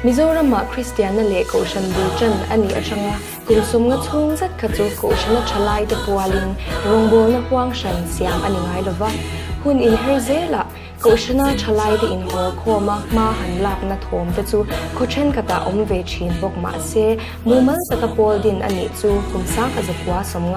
Mizoramah Kristianna leh Kohhran bul ṭan a nih aṭanga kum 50 chhung zet kha chu Kohhrana ṭhalaite pualin rawngbawlna huang hran siam a ni ngai lo va. Hun inher zelah Kohhrana ṭhalaite inhawl khawma hma han lakna thawm te chu khaw ṭhenkhatah awm ve ṭhin bawk mah se, mumal taka pawl din a nih chu kum 1951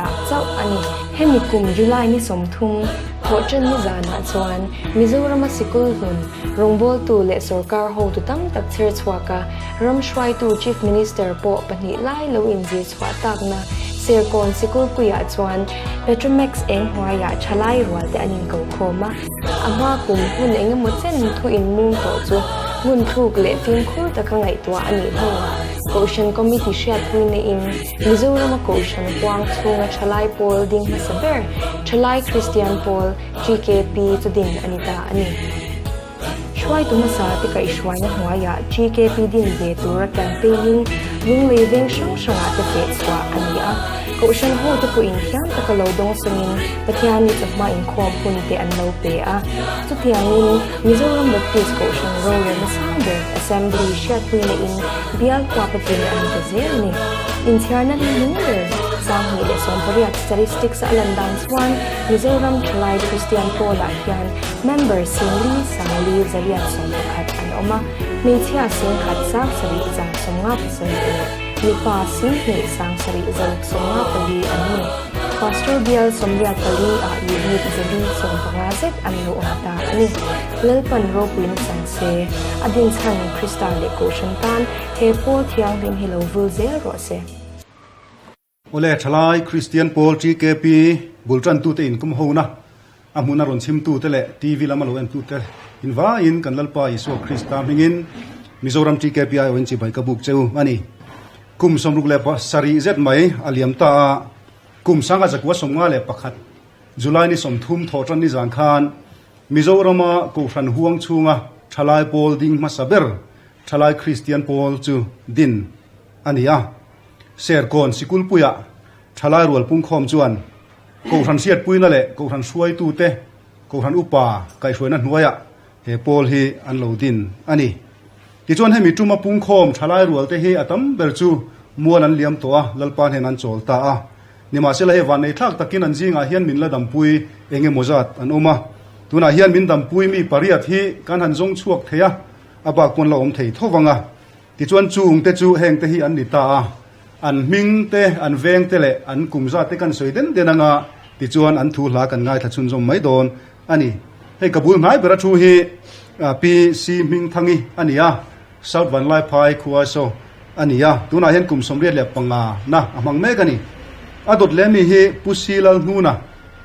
ah chauh a ni. Hemi kum July ni 30, Thawhṭan ni zanah chuan Mizorama sikul hlun, rawngbawltu leh sorkar hotu tam tak chher chhuak a, ram hruaitu Chief Minister pawh pahnih lai lo inzir chhuah takna Serkawn Sikulpuiah chuan Petromax eng hnuaiah thalai rual te an inko khawm a. A hma kum hun eng emaw chen thu inmung tawh chu ngunthluk leh fimkhur taka ngaihtuah a nih hnuah Kohhran Committee hriatpui neiin Mizorama Kohhran huang chhunga thalai pawl ding hmasa ber Thalai Kristian Pawl, TKP, chu din a ni ta a ni. Hruaitu hmasa te kaihhruaina hnuaiah TKP din ve tura campaign-in lunglei veng hrang hrangah te feh chhuah a ni a. Kohhran ho te pawhin thiam taka lo dawng sawngin Pathiani chawhma inkhawm hun te an lo pe a. Chutiangin Mizoram Baptist Kohhran rorelna sang ber Assembly hriatpuina in bial huapa din a ni ta zel a ni. Inchhiarna hnuhnung ber 2018 statistics a lan dan chuan Mizoram Thalai Kristian Pawlah hian member 40 411 an awm a, hmeichhia 10 757 leh mipa 2 754 an ni. Pastor bial 84 ah unit 450 zet an lo awm ta a ni. Lalpan ropuina chang se, a dinchhan Krista leh Kohhran tan he pawl thianghlim hi lo vul zel rawh se. Awle, Thalai Kristian Pawl TKP bul tantute inkum hona, a hmuna rawn chhimtute leh TV lama lo entute invaiin kan Lalpa Isua Krista hmingin Mizoram TKP aiawhin chibai ka buk che u a ni. Kum 67 zet mai a liam ta a, kum 1951 July ni 30 thawhtan ni zan khan Mizorama Kohhran huang chhunga Thalai Pawl ding hmasa ber Thalai Kristian Pawl chu din a ni a. Serkawn Sikulpuiah Thalai rual pungkhawm chuan Kohhran hriatpuina leh Kohhran hruaitute, Kohhran upa kaihhruaina hnuaiah he pawl hi an lo din a ni. Tichuan hemi tuma pungkhawm Thalai rualte hi a tam ber chu mual an liam tawh a, Lalpa hnen an chawl ta a. Nimahsela hei vannei thlak takin an zingah hian min la dampui eng emaw zat an awm a. Tunah hian min dampui mi pariat hi kan han zawng chhuak thei a, a bak pawn la awm thei tho vang a. Tichuan chung te chu heng te hi an ni ta a, an hming te, an veng te leh an kum zat te kan sawi den den anga tichuan an thu hla kan ngaithla chhunzawm mai dawn a ni. Hei ka bul hnai bera thu hi Pi Si Hmingthangi a ni a, South Vanlaiphai khua saw a ni a, tunah hian kum 85 na a hmang mek a ni. A dawt leh mi hi Pu Si Lalhnuna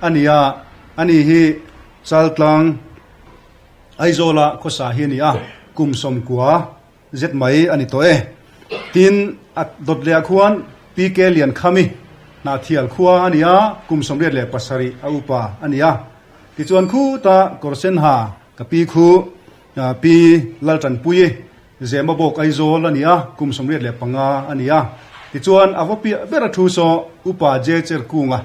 a ni a, ani hi Chaltlang Aizawla khawsa hi a ni a, kum 90 zet mai a ni tawh e. Tin, a dawt lehah khuan PK Liankhami Hnahthial khua a ni a, kum 87 a upa a ni a. Tichuan khuta Kawrsenha ka pi khu Pi Laltanpuii Zemabawk Aizawl a ni a, kum 85 a ni a. Tichuan a va piah ber a thu saw Upa J Cherkunga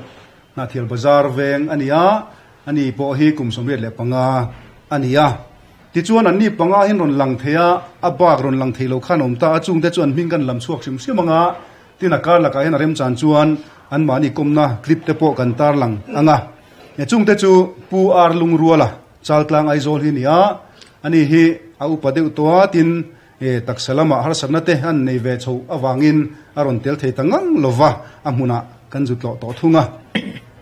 Hnahthial Bazar veng a ni a, ani pawh hi kum 85 a ni a. Tichuan anni panga hian rawn lang thei a, a bak rawn lang thei lo khan a awm ta a, chungte chu an hming kan lam chhuak hrim hrim ang a, tin a kar lakah hian a remchan chuan anmahni kawmna clip te pawh kan tar lang ang a. Chungte chu Pu Ar Lungruala, Chaltlang Aizawl hi a ni a, ani hi a upa deuh tawh a, tin taksa lamah harsatna te an nei ve chho avangin a rawn tel thei ta ngang lo va, a hmunah kan zu tlawh tawh thung a.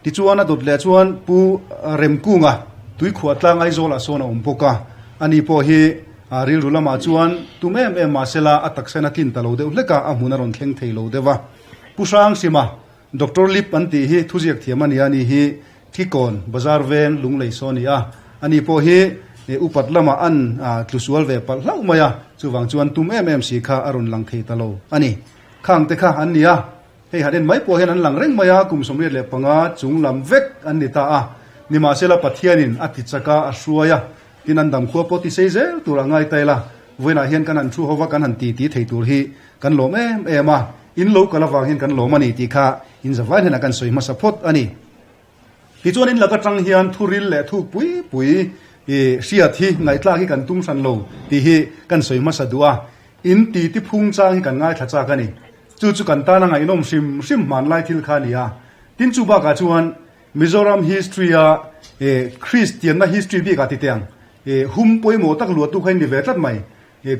Tichuan a dawt leh chuan Pu Remkunga Tuikhuahtlang Aizawlah sawn a awm bawk a, ani pawh hi rilru lamah chuan tum em em mahsela a taksa in a tlin ta lo deuh hlek a, a hmun a rawn thleng thei lo deuh a. Pu Hrangsima, Doctor Lip an tih hi thuziak thiam a ni a, ani hi Thikawn Bazar veng Lunglei saw a ni a, ani pawh hi upat lamah an tlusual ve palh hlauh mai a, chuvang chuan tum em em si kha a rawn lang thei ta lo a ni. Khang te kha an ni a. Hei han en mai pawh hian an lang reng mai a, kum 85 chung lam vek an ni ta a. Nimahsela Pathianin a ti chak a, a hruai a, tin an dam khua pawh ti sei zel tur a ngai ta ila. Vawiinah hian kan han thu ho va, kan han ti ti thei tur hi kan lawm em em a, in lo kal avang hian kan lawm a ni tih kha in zavai hnenah kan sawi hmasa phawt a ni. Tichuan in lak atang hian thuril leh thuk pui pui i hriat hi ngaihthlak hi kan tum hran lo tih hi kan sawi hmasa duh a. In ti ti phung chang hi kan ngaithla chak a ni. Chu chu kan tana ngaihnawm hrim hrim hmanlai thil kha a ni a. Tin chu bakah chuan Mizoram history a Kristianna history bikah ti teh ang hum pawimawh tak luahtu kha in ni ve tlat mai.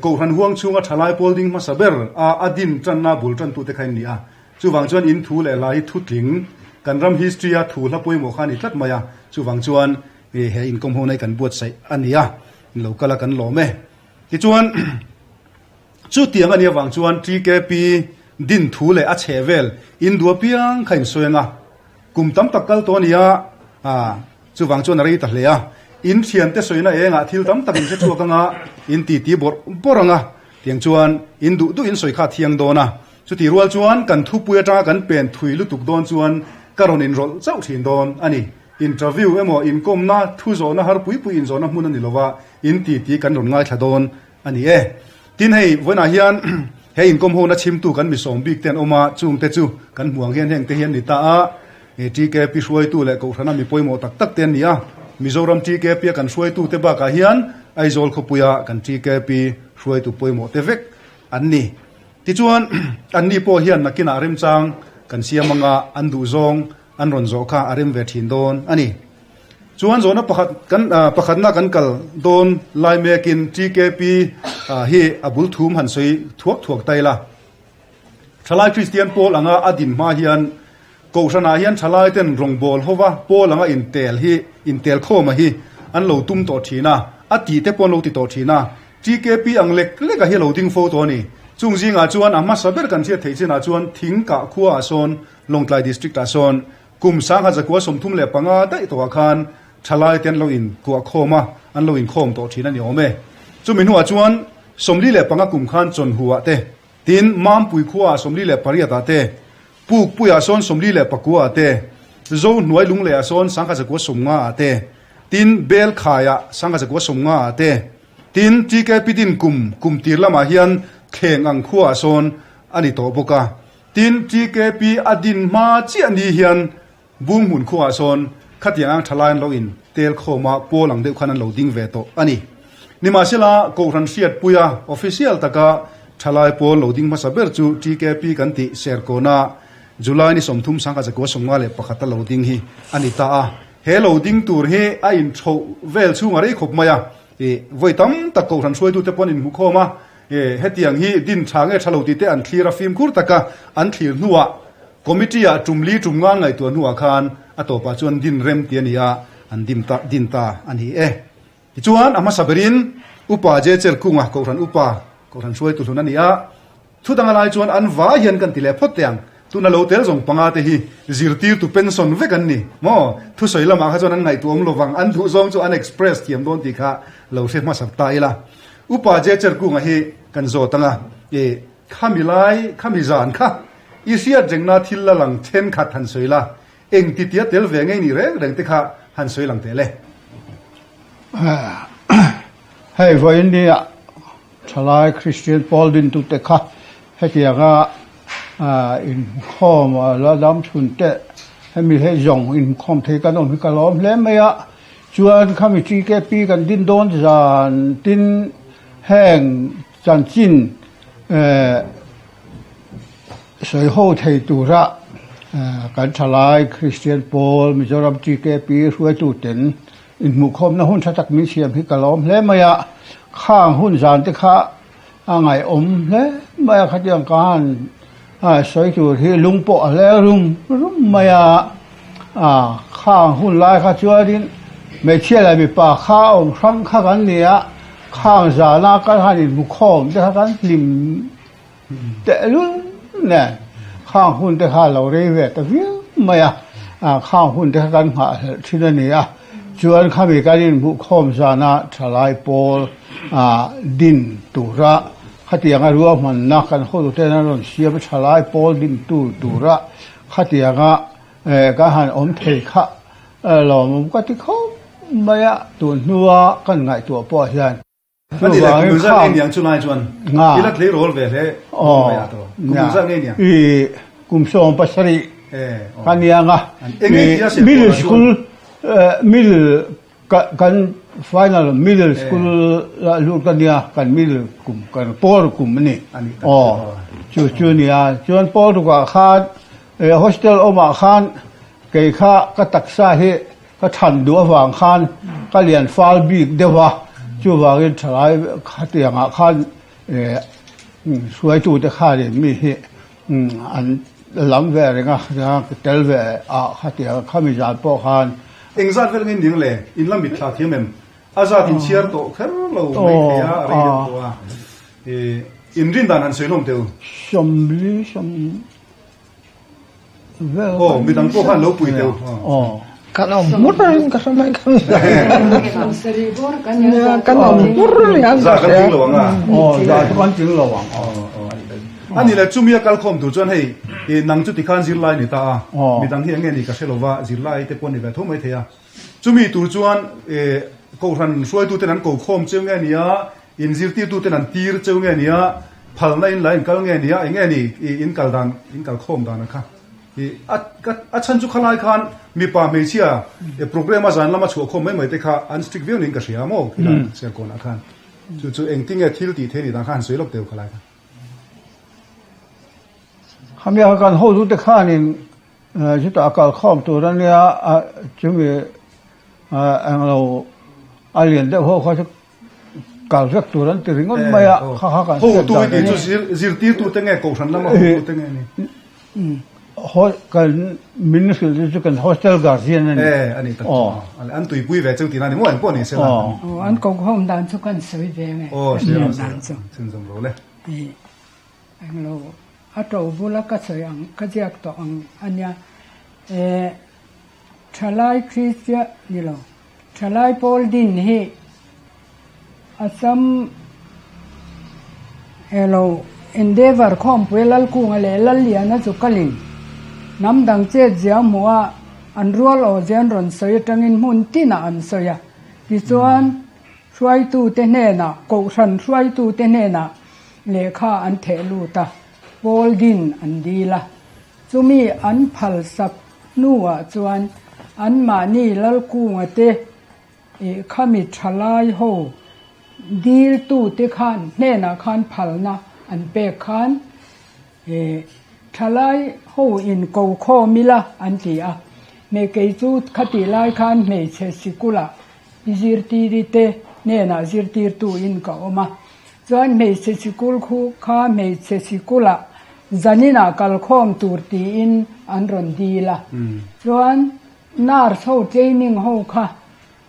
Kohhran huang chhunga thalai pawl ding hmasa ber a a din tanna bul tantute kha in ni a. Chuvang chuan in thu leh hla hi thutling kan ram history a thu hla pawimawh kha a ni tlat mai a. Chuvang chuan he inkawm ho na hi kan buatsaih a ni a, lo kal a kan lawm e. Tichuan, chutiang a nih avang chuan TKP din thu leh a chheh vel indua piang kha insawi ang a, kum tam tak kal tawh a ni a, chuvang chuan a rei ta hle a. In thiante sawina engah thil tam tak in hre chhuak ang a, in titi bawrh bawrh ang a, tiang chuan in duh duh in sawi kha a thiang dawn a. Chutih rual chuan kan thupui atanga kan pen thui lutuk dawn chuan ka rawn inrawlh chauh thin dawn a ni. Interview emaw inkawmna, thu zawhna har pui pui inzawhna hmun a ni lova, in ti tih kan rawn ngaithla dawn a ni e. Tin hei, vawiinah hian he inkawm hona chhimtu kan misawm bik te an awm a, chungte chu kan hmuh ang hian heng te hi an ni ta a, TKP hruaitu leh Kohhrana mi pawimawh tak tak te an ni a, Mizoram TKP a kan hruaitu te bakah hian Aizawl khawpuia kan TKP hruaitu pawimawh te vek an ni. Tichuan, anni pawh hian nakinah remchang kan siam anga an duhzawng an rawn zawh kha a rem ve thin dawn a ni. Chuan zawhna pakhat kan pakhatna kan kal dawn lai mekin TKP hi a bul thum han sawi thuak thuak ta ila. Thalai Kristian pawl anga a din hma hian Kohhranah hian thalai ten rawngbâwl hova pawl anga intel hi intel khawma hi an lo tum tawh thin a, a tih te pawh an lo ti tawh thin a. TKP ang lek lek a hi lo ding fo tawh a ni. Chung zingah chuan a hmasa ber kan hriat theih chinah chuan thing kah khuaah sawn Lawngtlai District ah sawn kum 1935 daih tawhah khan thalai te an lo in kuah khawm a, an lo inkhawm tawh thin a ni awm e. Chumi hnuah chuan 45 kum khan Chawnhu ah te, tin Mampui khua ah 48 ah te, Pukpui ah sawn 49 ah te, Zohnuai Lunglei ah sawn 1990 ah te, tin Belkhai ah 1990 ah te, tin TKP din kum kum tir lamah hian Thleng ang khua ah sawn a ni tawh bawk a. Tin, TKP a din hma chiah ni hian Bunghmun khuaah sawn khatiang ang thalai an lo in tel khawm a, pawl ang deuh khan an lo ding ve tawh a ni. Nimahsela, Kohhran hriatpuia official taka thalai pawl lo ding hmasa ber chu TKP kan tih Serkawna July ni 30 1951 a lo ding hi a ni ta a. He lo ding tur hi a inchhoh vel chhung a rei khawp mai a. I vawi tam tak Kohhran hruaitute pawh an inhmukhawm a, e hetiang hi din tha nge tha lo tih te an thlir a, fimkhur taka an thlir hnuah Committee ah tum li tum ngan ngaihtuah hnuah khan a tawpah chuan din rem ti a ni a, an dim ta din ta a ni e. Tichuan a hmasa berin Upa J Cherkunga Kohhran Upa Kohhran hruaitu hlun a ni a, Thu dang a lai chuan an vai hian kan ti leh phawt teh ang. Tuna lo tel zawng panga te hi zirtirtu pension vek an ni maw? Thusawi lamah kha chuan an ngaihtuah awm lovang, an duh zawng chu an express thiam dawn tih kha lo hre hmasa ta ila. Upa J Cherkunga hi kan zawt ang a, e khami lai, khami zan kha i hriat rengna thil la lang thenkhat han sawi la, eng ti tia tel ve ngei ni reng reng te kha han sawi lang teh le. Hei vawiin nia Thalai Kristian pawl dintute kha hetianga inkhawm la dam chhun teh hemi hei zawng inkhawm thei kan awm hi ka lawm hle mai a. Chuan khami TKP kan din dawn zan tin heng chanchin sawi ho thei tura kan thalai Kristian pawl Mizoram TKP hruaituten Inhmuhkhawmna hun tha tak min siam hi ka lawm hle mai a, khang hun zan te kha a ngaihawm hle mai a, khatiang khan sawi tur hi lung pawh a hle rum rum mai a, khang hun lai kha chuanin hmeichhia leh mipa kha awm hrang kha kan ni a, khang zana kan han inhmukhawm te kha kan hlim Tehlul nen khang hun te kha lo rei ve ta viau mai a, khang hun te kha kan nghahhlelh thin a ni a, chuan khami kan inhmuhkhawm zana thalai pawl din tura khatianga ruahmanna kan hotuten an rawn siam a, thalai pawl din tur tura khatianga kan han awm thei kha lawmawm ka ti khawp mai a, tun hnua kan ngaihtuah pawh hian. Ani le kum zat nge niang chu lai chuan i la tleirawl ve hle mai a tawh kum zat nge niang i kum 70 ka niang a middle school middle kan Final middle school ah lut ka nia, kan middle kum kan pawl kum a ni. Aw chu chu nia chuan pawl rukah khan hostel awmah khan kei kha ka taksa hi ka than duh avang khan ka lian fal bik deuh a, chuvangin thalai khatiangah khan hruaitute khanin mi hi an lam ve reng a, ka tel ve a khatiang khami zan pawh khan. Engzat vel nge ning le? In la mitthla thiam em? A zat in chhiar tawh kher lo mai thei a, a rei deuh tawh a. In rin dan han sawi hlawm teh u. 40 sawm. Aw, midang pawh khan lo pui teuh. Aw. Kan awm hmur in ka hre mai kan Kan awm hmur in an Za kan tling lo ang a. Aw, za chu kan tling lo ang. A ni le, chumi a kal khawm tur chuan hei, nang chu tikhan zirlai ni ta a, midang hi eng nge ni ka hre lo va, zirlai te pawh ni ve tho mai thei a. Chumi tur chuan Kohhran hruaituten an ko khawm cheu nge nia, inzirtirtuten an tir cheu nge nia, phalna in la in kal nge nia, eng nge ni i in kal dan, in kal khawm dan a kha. I a a chhan chu khalai khan mipa hmeichhia programme a zan lama chhuah khawm mai mai te kha an strict viau niin ka hria maw khilai Serkawnah khan. Chu chu engtinge thil tih theih ni dan kha han sawi lawk teu khalai khan. Khami a kan hotute khanin Chutah a kal khawm tur a nia, chumi englo a lian deuh ho kha chu kal vek tur an ti ringawt mai a, kha kha kan hriat dan a ni. Hotu i tih chu zirtirtu te nge kohhran lama hotu te nge ni? Kan min hrilh chu kan hostel guardian a ni. E, a ni tak chu. An tuipui ve cheu tihna a ni maw engpawh ni sela. An kohhawm dan chu kan sawi ve nge. Aw, sawi rawh, sawi rawh. Chhunzawm ro le. Englo. A to bula ka sawi ang, ka ziak tawh ang a nia. Eh, Thalai Kristian ni lo, Thalai pawl din hi Assam elo Endeavour khawmpui Lalkunga leh Lalliana chu kalin hnam dang chet zia hmuh a, an rual aw zia an rawn sawi atangin hmun tinah an sawi a. Tichuan, hruaitute hnenah, Kohhran hruaitute hnenah Lehkha an theh lut a, pawl din an dil a. Chumi an phal sak hnuah chuan anmahni Lalkunga te ih khami thalai ho diltute khan hnenah khan phalna an pek khan ih thalai ho in ko khawm ila an ti a. Hmei kei chu khatih lai khan hmeichhe sikulah i zirtiri te hnenah zirtirtu in ka awm a. Chuan hmeichhe sikul khu kha hmeichhe sikulah zaninah kalkhawm tur tiin an rawn dil a. Chuan nurse ho training ho kha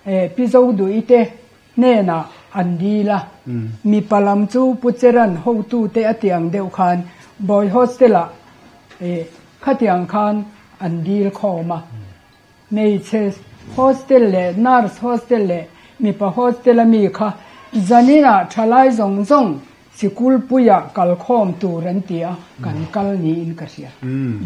Pi Zoduih te hnenah an dil a. Mipa lam chu Pu Cheran hotute a tiang deuh khan Boy Hostel ah khatiang khan an dil khawm a. Hmeichhe hostel leh nurse hostel leh mipa hostel a mi kha zaninah thalai zawng zawng sikul puiah kalkhawm tur an ti a, kan kal niin ka hria.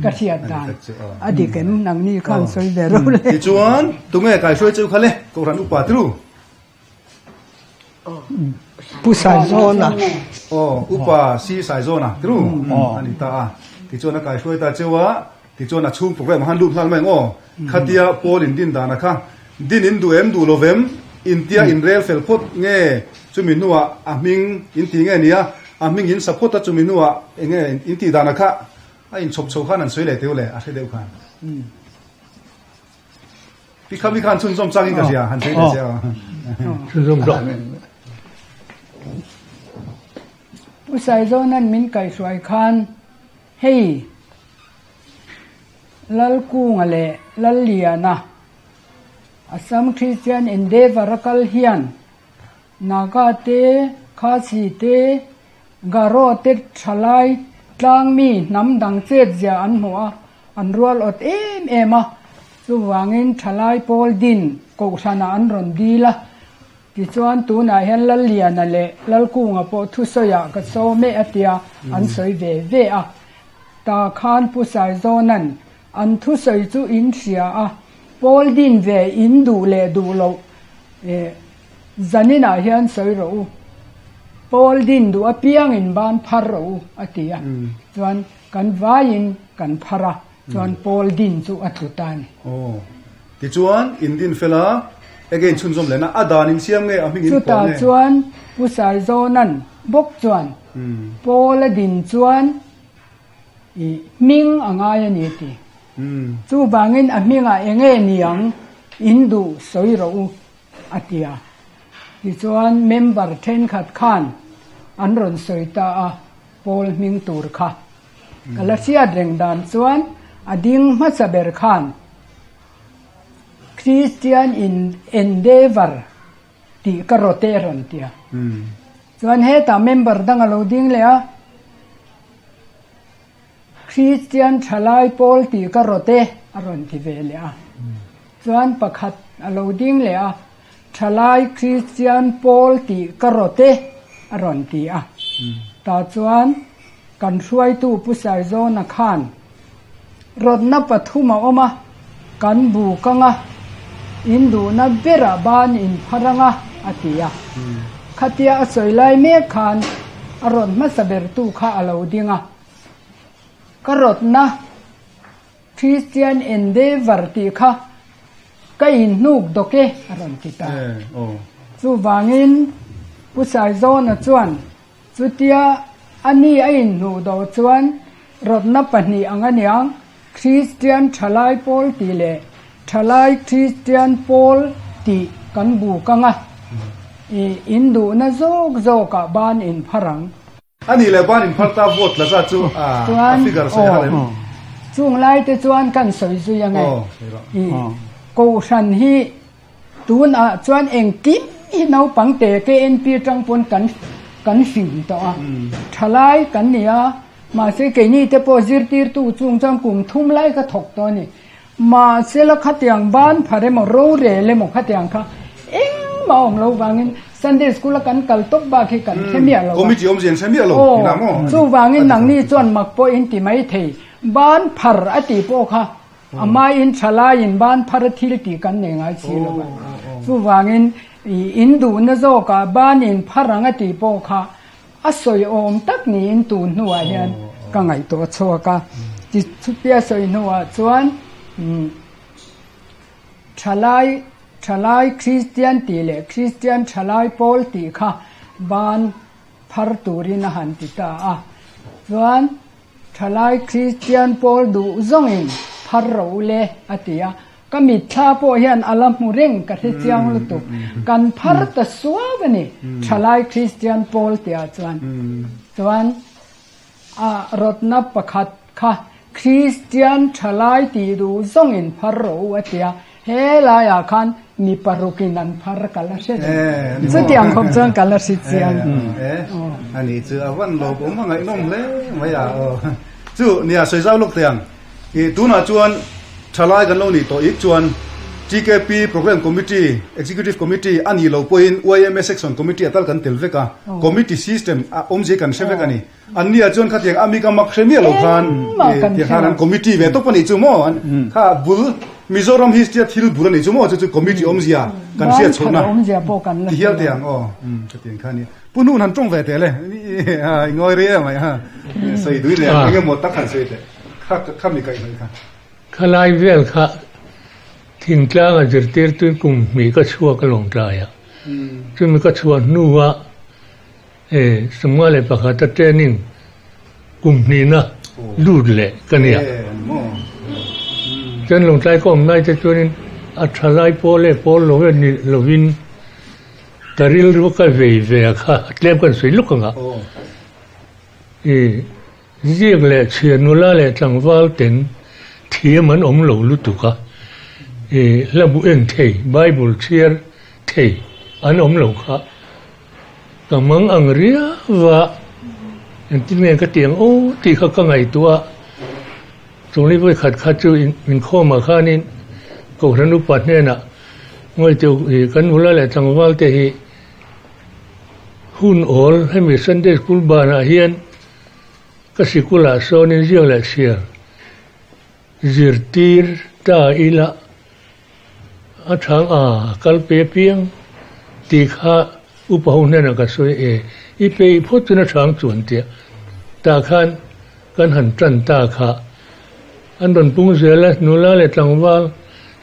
Ka hriat dan a dik em? Nangni khan sawi ve ro le. Tichuan, tunge kaihruai cheu kha le, Kohhran upa tiru. Pu Saizawna. Aw, Upa Si Saizawna tiru a ni ta a. Tichuan a kaihruai ta cheu a, tichuan a chhung program ah khan lut nghal mai ang aw. Khatia Paul in din dan a kha, din in duh em duh lo vem, intia in rel fel phawt nge chumi hnuah a hming in ti nge nia, a hming in sa phawt a chumi hnuah enge in tih dan a kha a inchhawp chho khan an sawi leh teu le a hre deuh khan. Ti kha mi khan chhunzawm changin ka hria, han sawi leh che a. Chhunzawm zawk. Pu Saizawnan min kaihhruai khan hei Lalkunga leh Lalliana Assam Christian Endeavour a kal hian Naga te, Khasi te, Garo te thalai tlangmi hnam dang chetzia an hmuh a, an rual awt em em a, chuvangin thalai pawl din kohhranah an rawn dil a. Tichuan tunah hian Lalliana leh Lalkunga pawh thusawiah ka sawm e a tia an sawi ve ve a. Ta khan Pu Saizawna'n an thusawi chu in hria a, pawl din ve in duh leh duh loh Zaninah hian sawi rawh u, Paul din duh apiangin ban phar rawh u a ti a, chuan kan vaiin kan phar a, chuan Paul din chu a tlu ta a ni. Aw, tichuan in din fel a, Enge in chhunzawm lehna a dan in siam nge a hming in pawh Chutah nge? chuan Pu Saizawna'n bawk chuan Paul a din chuan i hming a ngai a ni ti. Chuvangin a hmingah enge niang in duh sawi rawh u a ti a. Tichuan member thenkhat khan an rawn sawi ta a, Paul hming tur kha. Ka la hriat reng dan chuan a ding hmasa ber khan Christian in Endeavour tih ka rawt e a rawn ti a. Chuan hetah member dang a lo ding leh a, Kristian thalai pawl tih ka rawt e a rawn ti ve leh a. Chuan pakhat a lo ding leh a, Thalai Kristian pawl tih ka rawt e a rawn ti a. Tah chuan kan hruaitu Pu Saizawna khan rawtna pathum a awm a, kan bu kang a, in duhna berah ban in phar ang a, a ti a. Khatia a sawi lai mek khan a rawn hmasa bertu kha a lo ding a. Ka rawtna Christian Endeavour tih kha ka inhnuk dawk e, a rawn ti ta. Chuvangin Pu Saizawna chuan chutia a ni a inhnuh dawh chuan rawtna pahnih ang a niang, Christian Thalai Pawl tih leh Thalai Christian Pawl tih kan buk ang a, in duhna zawk zawkah ban inphar ang. A nih leh ban inphar ta vote la zat chu a figure sawi har em? Chung lai te chuan kan sawi zui ang e. Kohhran hi tunah chuan engkim hi naupang te KNP atang pawn kan kan fing tawh a. Thalai kan ni a, mahse keini te pawh zirtirtu chung chuan kum thum lai ka thawk tawh a ni. Mahse la khatiang ban phar emaw rorel emaw khatiang kha engmah awm lo vangin Sunday school a kan kal tawp bak hi kan hre miah lo a. Committee awmzia an hre miah lo ina maw? Aw, chuvangin nangni chuan mak pawh in ti mai thei. Ban phar a tih pawh kha a maiin thalaiin ban phar a thil tih kan nei ngai si lo va. Chuvangin in duhna zawkah ban in phar ang a tih pawh kha A sawi awm tak niin tun hnuah hian ka ngaihtuah chhuak a. Tichutia sawi hnuah chuan Thalai Thalai Kristian tih leh Kristian Thalai Pawl tih kha ban phar turin a han ti ta a. Chuan Thalai Kristian Pawl duh zawngin phar rawh u le a ti a. Ka mitthla pawh hian a la hmu reng ka hre chiang lutuk. Kan phar ta suau a ni, Thalai Kristian Pawl tihah chuan. Chuan a rawtna pakhat kha Kristian Thalai tih duh zawngin phar rawh u a ti a, he laiah khan mi parukin an phar ka la hre reng. Chutiang khawp chuan ka la hre chiang. A nih chu a van lawm awm a ngaihnawm hle mai a aw. Chu nia sawi zau lawk teh ang. I tunah chuan thalai kan lo nih tawh ik chuan TKP Programme Committee, Executive Committee a nih loh pawhin yma Section Committee a tal kan tel vek a, Committee system a awmzia kan hre vek a ni. An nia chuan khatiang a mi ka mak hre miah lo khan tiang khan an committee ve tawp a nih chu maw? Kha bul Mizoram history a thil bul a nih chu maw? Chu chu committee awmzia kan hriat chhohna ti hial teh ang aw. Khatiang kha a nia. Pu Hnun han tawng ve teh le, i ngawi rei em mai ha, sawi dui leh eng emaw tak han sawi teh. Kha kha mi kaih hnawih kha. Khalai vel kha thingtlanga zirtirtu kum hnih ka chhuak a lawng tlai a, chumi ka chhuah hnua e sumnga leh pakhata training kum hnihna lut leh ka nia. Chuan lawngtlai ka awm lai te chuanin a thalai pawl leh pawl lo e ni lovin ka rilru ka vei ve a kha tlem kan sawi luk ang a. Ziak leh chhiar nula leh tlangval ten thiam an awm lo lutuk a, i hlabu en thei, Bible chhiar thei an awm lo kha ka mang ang riau a, engtin nge ka ti ang aw tih kha ka ngaihtuah a, chungli vawikhat kha chu inkhawmah khanin Kohhran upa hnenah ngaihtuah i kan nula leh tlangval te hi Hun awl hemi Sunday School banah hian ka sikulah sawnin ziak leh chhiar zirtir ta ila a thang a kal pe piang tih kha upa ho hnenah ka sawi e, i peih phawt chuan a thang chuan tia tah khan kan han tan ta kha an rawn pung zel a, nula leh tlangval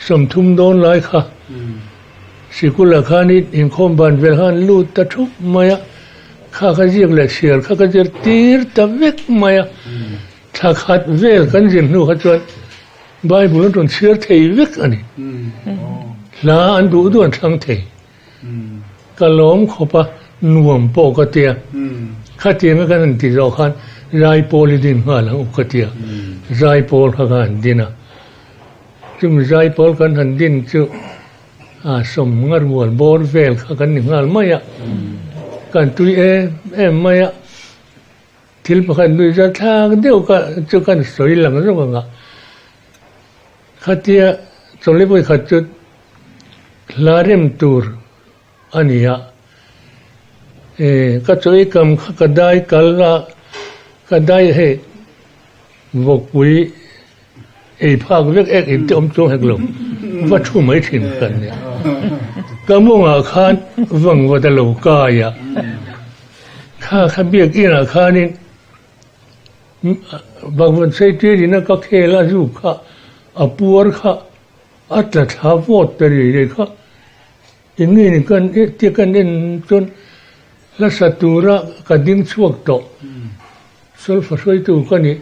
30 dawn lai kha. Sikul ah khan in inkhawm ban vel khan lut ta thup mai a, kha ka ziak leh chhiar kha ka zir tir ta vek mai a, thla khat vel kan zir hnu kha chuan Bible an rawn chhiar thei vek a ni. Hla an duh duh an thlang thei. Ka lawm khawp a, nuam pawh ka tia. Khatianga kan han ti zawh khan Zaipawl i din nghal ang u ka tia. Zaipawl kha ka han din a. Chumi Zaipawl kan han din chu a sawmnga rual bawr vel kha kan ni nghal mai a. Kan tui em em mai a. Thil pakhat nuihzat thlak deuh kha chu kan sawi lang zawk ang a. Khatia chawlhni vawikhat chu hla rem tur a ni a, ka chaw ei kam kha ka dai kal a, ka dai hei vawkpui ei phak vek ek in te awm chuang hek lo, va thu mai thin ka nia. Ka mawngah khan vangvat a lo kai a, kha kha biakinah khanin Bhagwan Saitirina ka khel a zu kha a puar kha a tla thla vawt ta rih rih kha eng nge ni kan tia kan en chuan hlasa tura ka ding chhuak tawh solfa hruaitu ka nih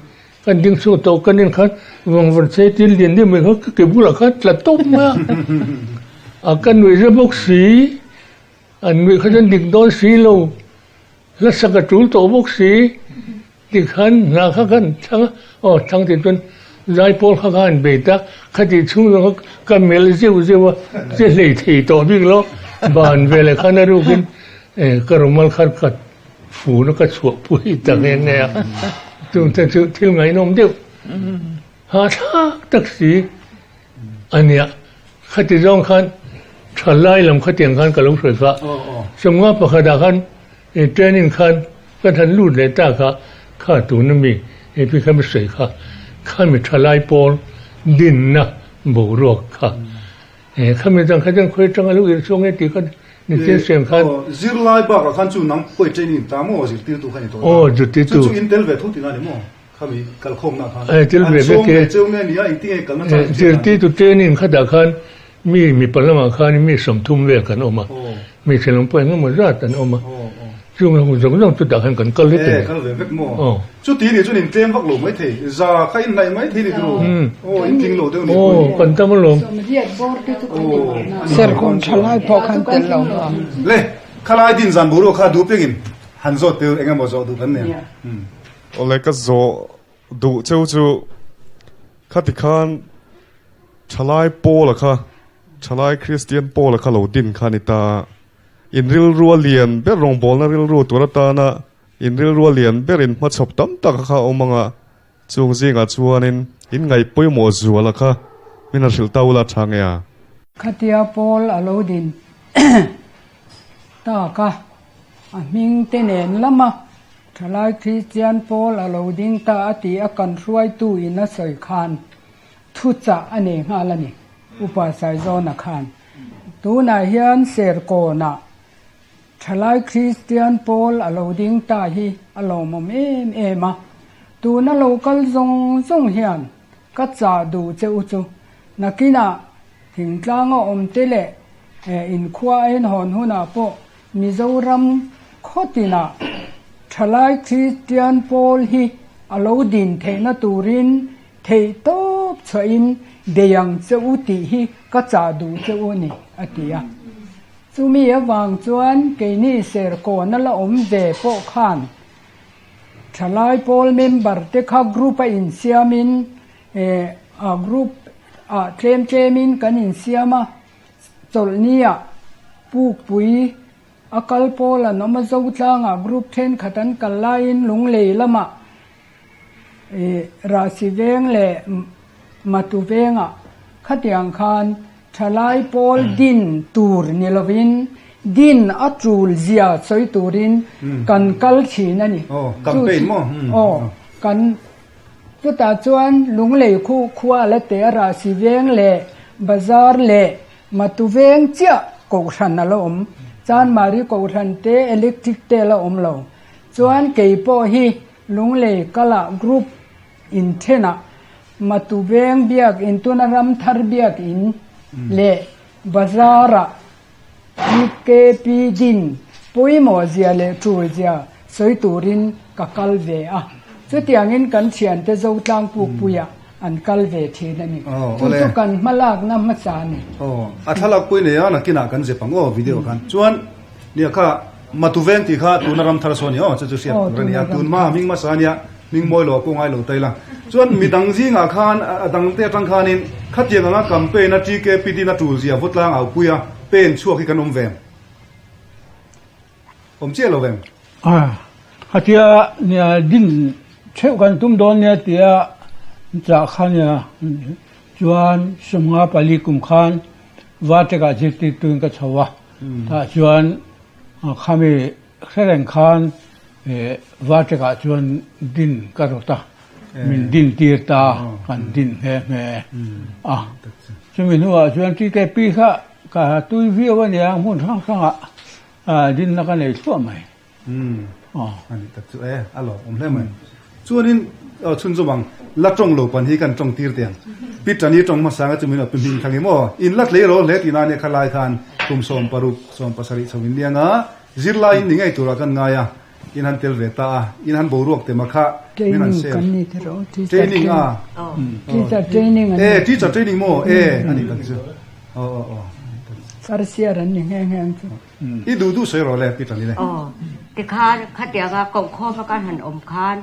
kan ding chhuak tawh kan en khan Bhagwan Saitir lian deuh mai kha ka ke bulah khan tla tawp mai a a ka nuih zia bawk si an nuih kha chuan dik dawn si lo. Hlasak a tul tawh bawk si, tikhan hna kha kan thlang a, aw thlang tih chuan zaipawl kha ka han bei ta, khati chhung zawng kha ka melh zeuh zeuh a, che hlei thei tawh bik lo, ban veleh khan a rukin ka rumal kha ka fun a ka chhuah pui ta nghe nghe a, chungte chu thil ngaihnawm deuh hahthlak tak si a nia. Khati zawng khan thalai lam khatiang khan ka lo hruai kha. Sawmnga pakhatah khan training khan kan han lut leh ta kha, kha tuna mi pi kha mi sawi kha, khami thalai pawl dinna boruak kha. Khami dang kha chuan khawi atanga lo irh chhuak nge tih kha ni chian siam khan. Zirlai bakah khan chu nang pawh i training ta maw zirtirtu kha ni tawh ta. Aw zirtirtu. Chu chu in tel ve tho tihna a ni maw? Khami kalkhawmna khan an sawm ve cheu nge nia engtinge kalna chang in hriat Zirtirtu training khatah khan mi mipa lamah khan mi 30 vel kan awm a, mi thenawm pawh engemaw zat an awm a, chung ho zawng zawng chutah khan kan kal vek a ni. Kal ve vek maw? Chuti nih chuan in tlem vak lo mai thei, za kha in hnaih mai thei ni turu, aw in tling lo deuh ni pawh ni. Aw kan tam alawm. Serkawn thalai pawh khan tel lo maw? Le, khalai din zan boruak kha duh pengin han zawt teu engemaw zawh duh kan nen. Awle ka zawh duh cheu chu khati khan thalai Paula kha thalai Kristian Paula kha lo din kha a ni ta a, in rilrua lian ber rawngbawlna rilru tur atana in rilrua lian ber in hmachhawp tam tak kha a awm ang a, chung zingah chuanin in ngaih pawimawh zuala kha min han hrilh ta ula tha nge a? Khatia Paul a lo din tak a, a hming te nen lama Thalai Kristian pawl a lo ding ta a ti a kan hruaitu in a sawi khan thuchah a nei nghal a ni, Upa Saizawna khan. Tunah hian Serkawnah Thalai Kristian pawl a lo ding ta hi a lawmawm em em a, tuna lo kal zawng zawng hian ka chah duh che u chu nakinah thingtlanga awm te leh inkhua a inhawn hunah pawh Mizoram khawtinah thalai Kristian pawl hi a lo din theihna turin theih tawp chhuahin bei ang che u tih hi ka chah duh che u ni, a ti a. Chumi avang chuan keini Serkawna la awm ve pawh khan thalai pawl member te kha group a insiamin a group ah tlem tlemin kan insiam a, Chawlhnia Pukpui a kal pawl an awm a, Zotlangah group thenkhat an kal laiin Lunglei lamah Rahsi veng leh Matu vengah khatiang khan thalai pawl din tur ni lovin din a tul zia sawi turin kan kal thin a ni. Aw, kan Chutah chuan Lunglei khu khua la te a Rahsi veng leh Bazar leh Matu veng chiah kohhran a la awm. Chanmari kohhran te electric te a la awm lo. Chuan kei pawh hi Lunglei kala group inthenah Matu veng biak in tuna Ramthar biak in leh Bazar-ah. TKP din pawimawh zia leh tul zia sawi turin ka kal ve a. Chutiangin kan thiante Zotlang Pukpuiah an kal ve thin a ni. Chu chu kan hmalakna hmasa a ni. Aw, a thlalak pui nei a, nakinah kan zep ang aw video khan. Chuan nia kha Matuveng tih kha tuna ram thar saw a ni aw, chu chu hriat tur a ni a. Tun hma hming hmasa a nia, hming mawi lo a pawh ngai lo ta ila. Chuan midang zingah khan a dangte atang khanin khatiang anga campaign a TKP din a tul zia vawtlang aupuia pen chhuak hi kan awm ve. Awm chiah lo vem? A, khatia nia din theuh kan tum dawn nia tia chah kha nia chuan 54 kum khan Vartekah zirtirtuin ka chho a, tah chuan khami hrereng khan Vartekah chuan din ka rawt a, min din tir ta kan din nghe nghe a. Chumi hnuah chuan TKP kha ka tui viau a nia hmun hrang hrangah Dinna ka nei thluah mai. Umm a nih tak chu e, a lawm awm hle mai. Chuanin chhunzawm ang, la tawng lo pan hi kan tawng tir teh ang. Pi Tani tawng hmasa nga chu min pi hming thang i maw? In la tlei ro hle tih na nia kha lai khan kum 16 17 chho in liang a, zirlai in ni ngei turah kan ngai a, in han tel ve ta a, in han boruak te ma kha min han share. Training kan ni te rawh, teacher training a. Teacher training an ni. E teacher training maw? E a nih tak chu. Aw aw aw. Farsiar an ni nghe nghe ang chu. I duh duh sawi rawh le Peter ni le. Aw, tikhan khatianga kohkhawm a kan han awm khan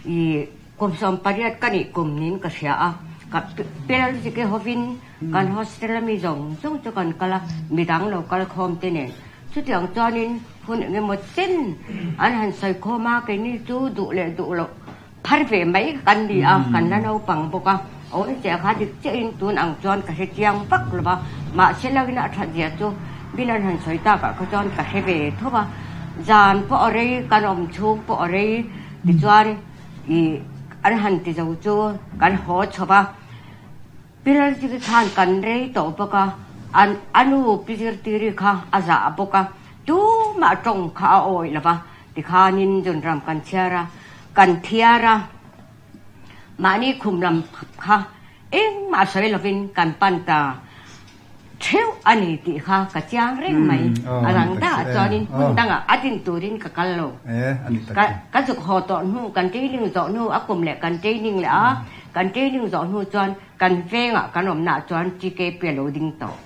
i kum 18 ka nih kum niin ka hria a, ka pel zike hovin kan hostel a mi zawng zawng chu kan kal a, midang lo kal khawm te nen. Chutiang chuanin hun engemaw chen an han sawi khawm a, keini chu duh leh duh loh Phar ve mai kan ni a, kan la naupang bawk a, awmzia kha dik chiahin tun ang chuan ka hre chiang vak lo va, mahse lo in a that zia chu min an han sawi takah kha chuan ka hre ve tho va, zan pawh a rei, kan awm chhung pawh a rei tichuan ih an han ti zo chu kan haw chho va, Pilar chu khan kan rei tawh bawk a, an a nu pi zirtiri kha a zah bawk a, tumah tawng kha a awih lo va, Tikhanin Zunram kan chhiar a, kan thiar a, mahni khum lam kha engmah sawi lovin kan pan ta theuh a ni tih kha ka chiang reng mai. A dang dangah chuanin hmun dangah a din turin ka kal lo. Ka zuk haw tawh hnu, kan training zawh hnu, a kum leh kan training leh a, kan training zawh hnu chuan kan vengah kan awmnaah chuan TKP a lo ding tawh.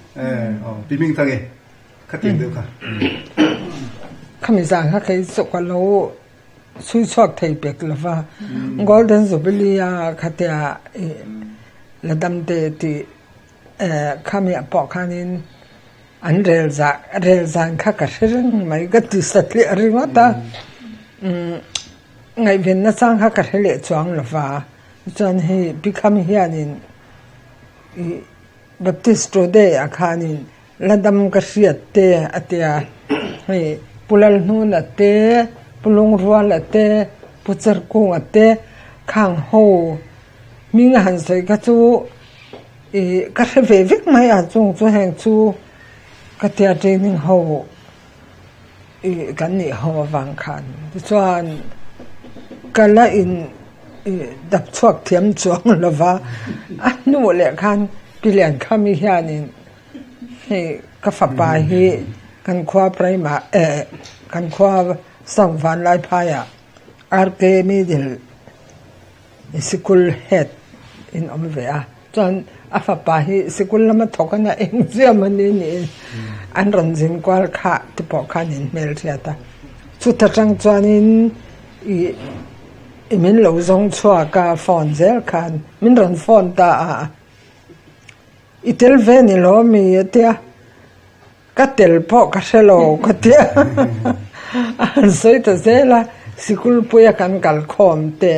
Khatiang deuh kha. Khami zan kha kei chu ka lo chhui chhuak thei pek lo va, Golden Jubilee a khatia i la dam te tih khami ah pawh khanin an rel zah rel zan kha ka hre reng mai ka ti satliah ringawt a, ngaihven nachang kha ka hre leh chuang lo va, chuan hei pi khami hianin i Baptist Today ah khanin La dam ka hriat te a tia. Hei Pu Lalhnuna te, Pu Lungruala te, Pu Cherkunga te khang ho hming a han sawi kha chu ih ka hre ve vek mai a chung chu heng chu ka tia training ho ih kan nih ho avang khan tichuan ka la in ih dap chhuak thiam chuang lova a hnuh leh khan Pi Liankhami hianin Hei ka fapa hi kan khua Prima eh kan khua South Vanlaiphaiah RK Middle Sikul Head in awm ve a, chuan a fapa hi sikul lama thawk a nia eng chiam a ni niin an rawn zin kual kha te pawh khan in hmelhriat a, chuta tang chuanin ih min lo zawng chhuak a phone zel khan min rawn phone ta a. I tel ve ni lo mi a tia, ka tel pawh ka hre lo ka tia a han sawi ta zel a, sikul puia kan kalkhawm te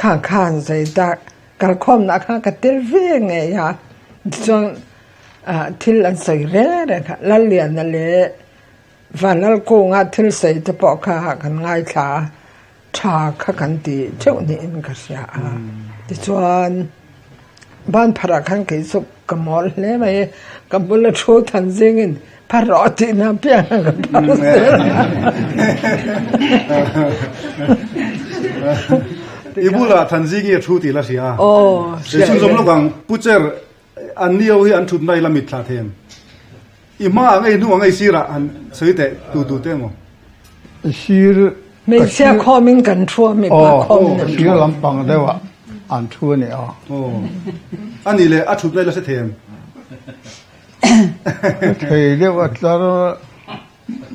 kha kha han sawi ta, kalkhawmna kha ka tel ve ngei a, tichuan thil an sawi reng reng kha Lalliana leh Vanlalkunga thil sawi te pawh kha kan ngaithla a, tha kha kan ti theuh niin ka hria a, tichuan ban pharah khan kei chu ka mawl hle mai, ka bula thu than zingin phar rawh tih na piang a ka phar zel a. I bulah Thanzingi a thu tih la hria a. Aw, hria. Chhunzawm lawk ang, Pu Cher, an nio hi an thutna ila mitthla them. I hma ang e i hnu ang e i sirah han sawi teh tu tu te emaw. Sir Hmeichhia khawmin kan thu a mipa khawmin an thu. Sir lampang deuhah an thu a ni a. Aw. A nih leh a thutna i la hre thei em? Thei deuh a tlar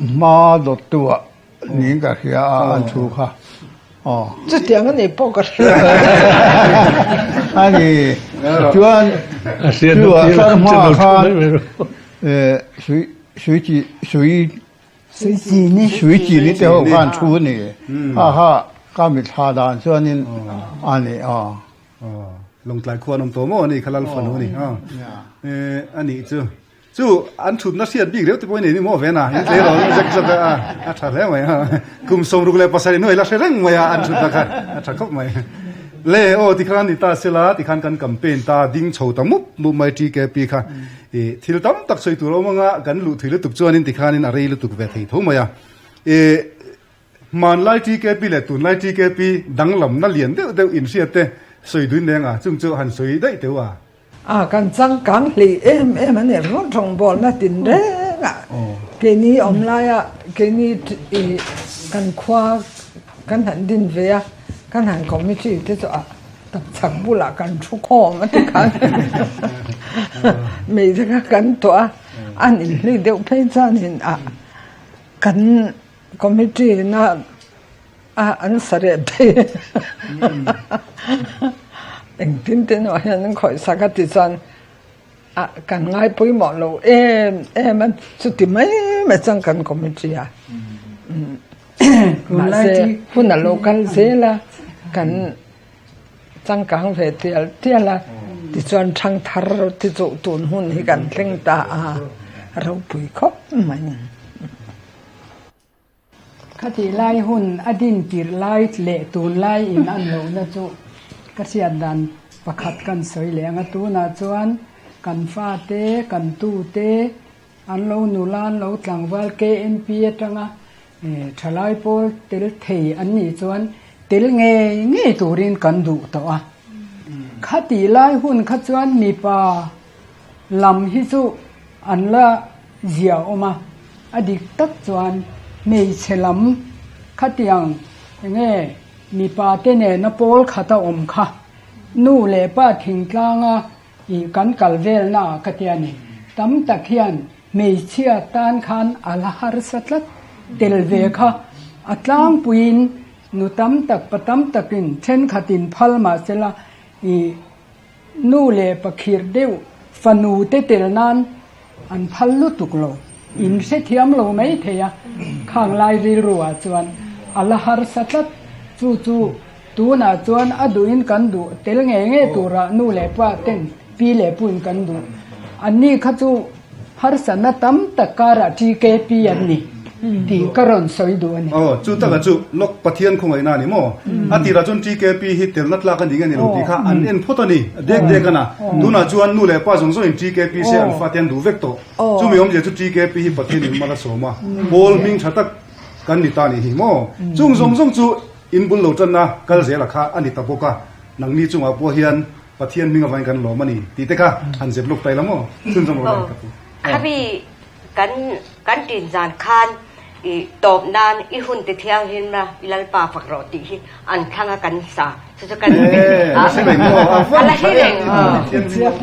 hma dawttu ah Niin ka hria a an thu kha. Aw. Chutiang a nih pawh ka hre lo. A ni. Chuan chu a thar hma khan sui sui chi sui sui chi ni sui chi ni te ho khan thu a ni. Ha ha ka mithla dan chuanin a ni aw. Lawngtlai khua an awm tawh maw a ni kha Lalfanu a ni. A nih chu. Chu an thutna hriat bik reuh te pawh i nei ni maw Vena? In tlei lo zek zek a, a tha hle mai a. Kum 67 hnuai la hre reng mai a an thutna kha a tha khawp mai. Le aw tikhan ni ta sela tikhan kan campaign ta ding chho ta mup mup mai TKP kha i thil tam tak sawi tur a awm anga kan luh thui lutuk chuanin tikhanin a rei lutuk ve thei tho mai a. I hmanlai TKP leh tunlai TKP danglamna lian deuh deuh inhriat te sawi duin reng a, chung chu han sawi daih teuh a. A kan changkang hlei em em a ni rawt rawngbawlna tin reng a keini awm laia keini ih kan khua kan han din ve a kan han committee te chu a tapchhak bulah kan thu khawm a ti khan mei te kha kan tuah a an inhlui deuh phei chuanin ah kan committee na A an sa reh phei engtin te erawh hian an khawih sak a ti chuan a kan ngai pawimawh lo em em a chuti mai mai chuan kan committee a mahse hun a lo kal zel a kan changkang ve tial tial a tichuan thangthar te chu tun hun hi kan thleng ta a ropui khawp mai. Khatih lai hun a din tirh lai leh tun lai in an lohna chu ka hriat dan pakhat kan sawi leh ang a, tunah chuan kan fate, kan tute an lo nula, an lo tlangval KNP atanga thalai pawl tel thei an nih chuan tel ngei ngei turin kan duh tawh a. Khatih lai hun kha chuan mipa lam hi chu an la zia awm a, a dik tak chuan hmeichhe lam khatiang enge mipa te nena pawl khata awm kha nu leh pa thingtlanga ih kan kal velna ah ka tia ni. Tam tak hian hmeichhia tan khan a la harsa tlat tel ve kha a tlangpuiin nu tam tak pa tam takin thenkhatin phal mahsela ih Nu leh pakhirh deuh fanu te tel nan an phal lutuk lo, in hrethiam lo mai thei a, khang lai rilru ah chuan a la harsa tlat. Chu chu tunah chuan a duhin kan duh tel ngei ngei turah nu leh pa ten pi leh puin kan duh. Anni kha chu Harsatna tam tak karah TKP an ni tih ka rawn sawi duh a ni. Aw, chu taka chu lawk Pathian khawngaihna a ni maw? A tirah chuan TKP hi telna tlak a ni nge ni lo tih kha an en phawt a ni, dek dek a na. Tunah chuan nu leh pa zawng zawngin TKP se an fate an duh vek tawh. Chumi awmzia chu TKP hi Pathianin mal a sawm a, pawl hming tha tak kan ni ta nih hi maw? Chung zawng zawng chu in bul lo tanna kal zela kha a ni ta bawk a, nangni chungah pawh hian Pathian hming avangin kan lawm a ni tih te kha han zep luk tai la maw? Chhunzawm rawh le ka pu. Khami kan kan tin zan khan i tawp nan i hun ti thianghlim la i Lalpa fak rawh tih hi an thlang a kan sa chu chu kan A la hre reng maw? A a la hre reng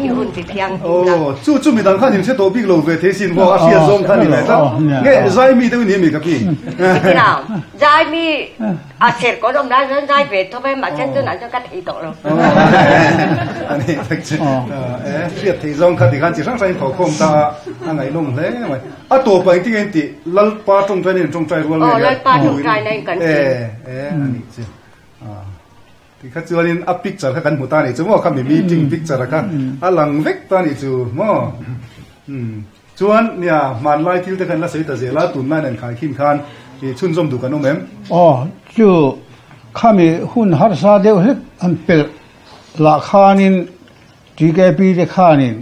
i hun ti thianghlim la. Aw chu chu midang khan in hre tawh bik lo ve thei sin maw? A hriat zawng kha ni ve tlat. Nge zai mi deuh i ni a mi ka pi? Zai mi A ser ko dom lai chuan zai ve thawp e mahse tunah chuan ka thei tawh lo. Ani tak chu e hriat theih zawng kha tikhan chi hrang hrang in thawhkhawm ta a a ngaihnawm hle mai. A tawpah engtin nge in tih Lalpa tawngtai na in tawngtai rual nge nia? Lalpa tawngtai na in kan ti. E e ani chu tikha chuanin a picture kha kan hmu ta nih chu maw khami meeting picture kha a lang vek ta nih chu maw. Chuan nia hmanlai thil te khan la sawi ta zel a, tunlai nen khai khin khan i chhunzawm duh kan awm em? Aw, chu khami hun harsa deuh hlek an pelh lah khanin TKP te khanin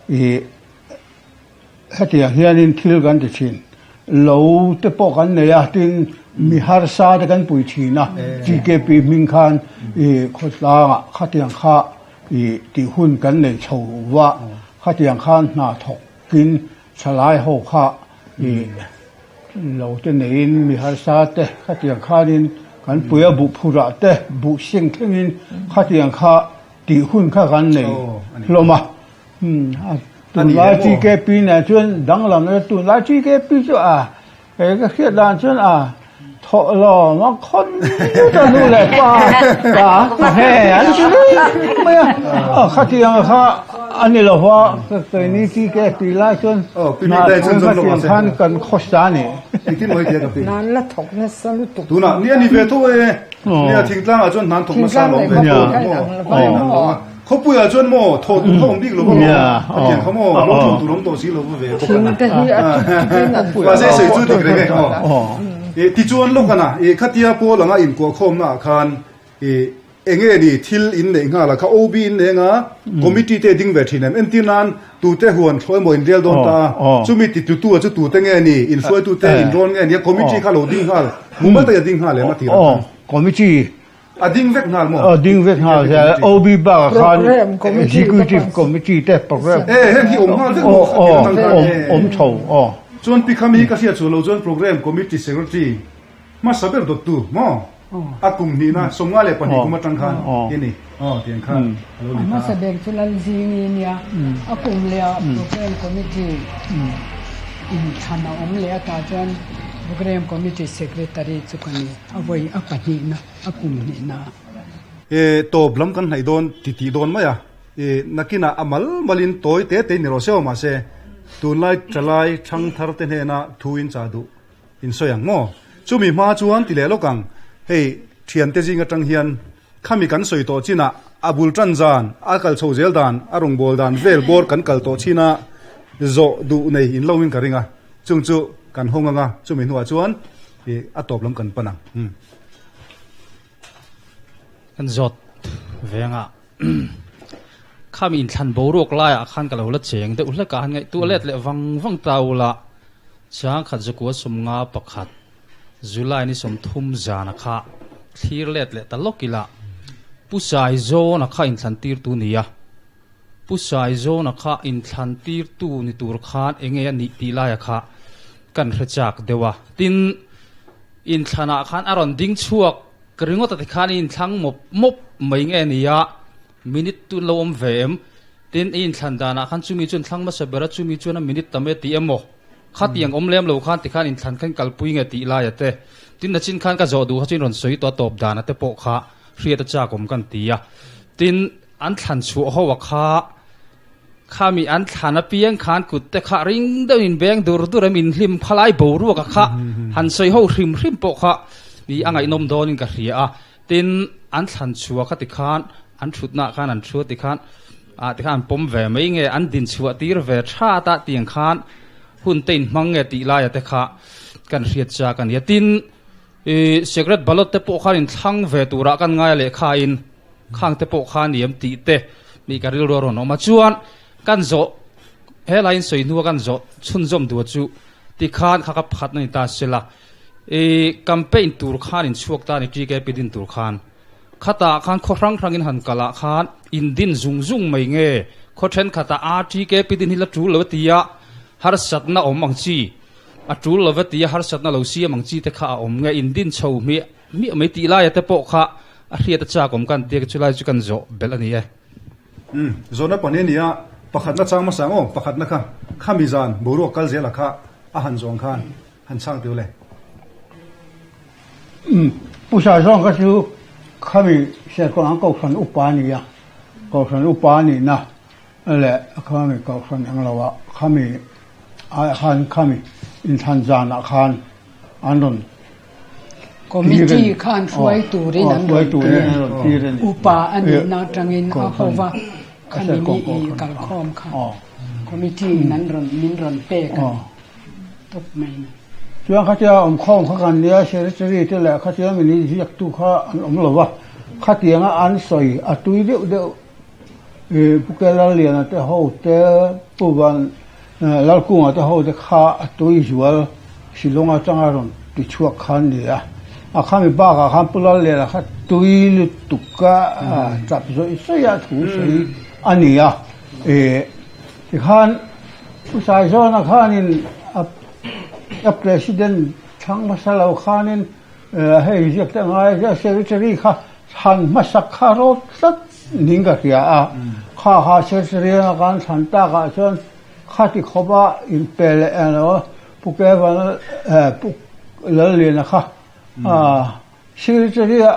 i hetiang hianin thil kan ti thin. Lo te pawh kan nei a, tin mi harsa te kan pui thin a, TKP hming khan i khawtlangah khatiang kha I tih hun kan nei chho va, khatiang khan hna thawkin Thalai ho kha i lo te neiin mi harsa te khatiang khanin kan pui a buh phurah te buh seng thlengin khatiang kha tih hun kha kan nei hlawm a. Tunlai TKP nen chuan danglam na tunlai TKP chu a He ka hriat dan chuan a thawh lawm a khawn ta nu leh pa ta he an ti reng mai a khatiang kha a ni lo va keini TKP lai chuan khatiang khan kan khawsa a ni. Nan la thawk nasa lutuk. Tunah ni a ni ve tho e. Nia thingtlangah chuan hnan thawk nasa lawm ve maw. Khawpuiah chuan maw thaw tur kha awm bik lo va maw? A tiang kha maw lo thawm tur awm tawh si lo va ve bawk a na. Mahse sawi chu dik reng e aw. Tichuan lawk a na, i khatia pawl anga inkuahkhawmna ah khan i enge ni thil in neih nghal a kha OB in nei anga committee te ding ve thin em? Entir nan tute huan thlawh emaw in rel dawn ta a, chumi titutu ah chu tute nge ni, inhruaitute inrawn nge ni a committee kha lo ding nghal, mumal takin a ding nghal em a tirah khan. Committee A ding vek nghal maw? A ding vek nghal zel. OB bakah khan Executive Committee te program. E heng hi awm nghal vek maw? Awm chho aw. Chuan pi khami hi ka hriat chu lo chuan Program Committee Secretary hmasa ber dawttu maw? A kum hnihna 52 kum atang khan i ni. Aw tiang khan a lo ni ta. A hmasa ber chu Lalzingi nia a kum leh ah Program Committee inthlan a awm leh atah chuan Program Committee Secretary chu ka ni a vawi a pahnihna. A kum hnihna. E, tawp lam kan hnaih dawn ti tih dawn mai a. E, nakinah a mal malin tawi te te ni rawh se aw mahse, tunlai ṭalai ṭhang thar te hnena thu in chah duh in sawi ang maw? Chumi hma chuan ti leh lawk ang, hei ṭhiante zing aṭang hian khami kan sawi tawh chinah a bul ṭan zan, a kal chho zel dan, a rawngbâwl dan vel bawr kan kal tawh china zawh duh nei in lo in ka ring a, chung chu kan hawng ang a, chumi hnuah chuan e, a tawp lam kan pan ang. Umm. Kan zawt vengah khami inthlan boruak laiah khan ka lo la cheng deuh hlek a, han ngaihtuah let leh vang vang ta ula, Changkhat zakua 51 July ni 30 zana kha thlir let leh ta lawk ila, Pu Saizawna kha inthlan tirtu nia, Pu Saizawna kha inthlan tirtu ni tur khan enge a nih tih laia kha kan hre chak deuh a, tin, Inthlanah khan a rawn ding chhuak ringawt a ti khan i inthlang mawp mawp mai nge nia, minute tun lo awm ve em? Tin, i inthlan danah khan chumi chuan thlang hmasa ber a, chumi chuan a minute tam e tih emaw? Khatiang awm lem lo khan tikhan inthlan khan kalpui nge tih laia te. Tin, nachin khan ka zawh duh kha chu in rawn sawi tawh a tawp dana te pawh kha hriat a chak awm kan ti a. Tin, an thlan chhuah ho a kha. Khami an thlan apiang khan kut te kha ring deuhin in beng dur dur em in hlim khalai boruak a kha han sawi ho hrim hrim pawh kha i a ngaihnawm dawnin ka hria a. Tin, an thlan chhuah kha tikhan an thutnaah khan an thu a tikhan ah tikhan an pawm ve mai nge an din chhuah tir ve that a tiang khan hun te in hmang nge tih laia te kha kan hriat chak a nia. Tin, i secret ballot te pawh khan in thlang ve turah kan ngai a lehkha in. Khang te pawh kha ni em tih te mi ka rilru a rawn awm a. Chuan kan zawh helai in sawi hnua kan zawh chhunzawm duh chu tikhan kha ka phat na ni ta sela. I campaign tur khan in chhuak ta ni TKP din tur khan. Khatah khan khaw hrang hrang in han kal ah khan in din zung zung mai nge khaw thenkhatah a TKP din hi la tul lo a ti a harsatna awm ang chi a tul lo a ti a harsatna lo siam ang chi te kha a awm nge in din chho hmiah Miah mai tih laia te pawh kha a hriat a chak awm kan tia chulai chu kan zawh belh a ni e. Umm, zawhna pahnih a ni a, pakhatna chang hmasa ang aw, pakhatna kha khami zan boruak kal zela kha a han zawng khan han chhang teu le. Umm, Pu Saizawng kha chu khami Serkawn ang Kohhran upa a ni a, Kohhran upa a nihna leh khami Kohhran eng lo ah khami ah khan khami inthlan zanah khan an rawn Committee khan hruai turin an rawn tir a, upa a nihna atangin a ho va, khami mi i kalkhawm kha committee in an rawn min rawn pek a ni tawp mai ni. Chuan khatia awmkhawm kha kan nia secretary te leh khatia min inziaktu kha an awm lo va, khatianga an sawi a tui deuh deuh i Pu Kelalliana te ho te, Pu Van Lalkunga te ho te kha a tui zual Shillong atanga rawn ti chhuak kha an ni a. A khami bakah khan Pu Lalliana kha tui lutuk a tap zawih zawih a thu sawi a ni a. Tikhan. Pu Saizawna khanin a President thlang hmasa lo khanin hei ziak te ngai a Secretary kha thlan hmasak kha rawt tlat niin ka hria a. Kha kha Secretary anga kan thlan takah chuan khati khawpa inpe leh emaw Pu Kevana Pu Lalliana kha Secretary ah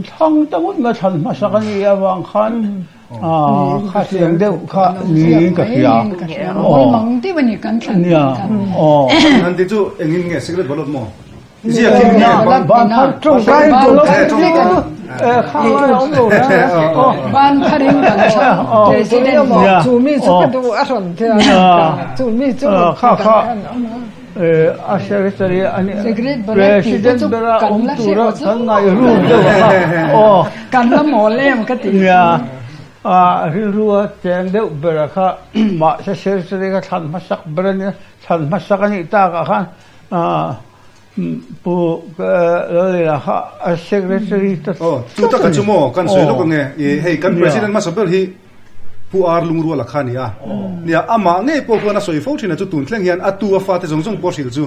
thlang ta ngawt mai thlan hmasak a nih avang khan khatiang deuh kha niin ka hria. Nia aw. Han ti chu engin nge secret ballot maw? Ziak in nge ban phar tawngtai ballot kha lai a awm lo Ban pharin kan thlang president chu mi chu ka duh a rawn tia chu mi chu kha kha A secretary a ni president bera awm tura kan ngaih rum deuh a kha aw. Kan la mawl em ka ti. Nia a rilru a cheng deuh ber a kha mahse secretary kha thlan hmasak ber a nia thlan hmasak a nih takah khan Pu Lalliana kha a secretary ta Aw chu taka chu maw kan sawi lawk ange hei kan president hmasa ber hi Pu Ar Lungruala kha a ni a. Nia, amah ngei pawh khuan a sawi fo thin a chu tun thleng hian a tu a fate zawng zawng pawh hrilh chu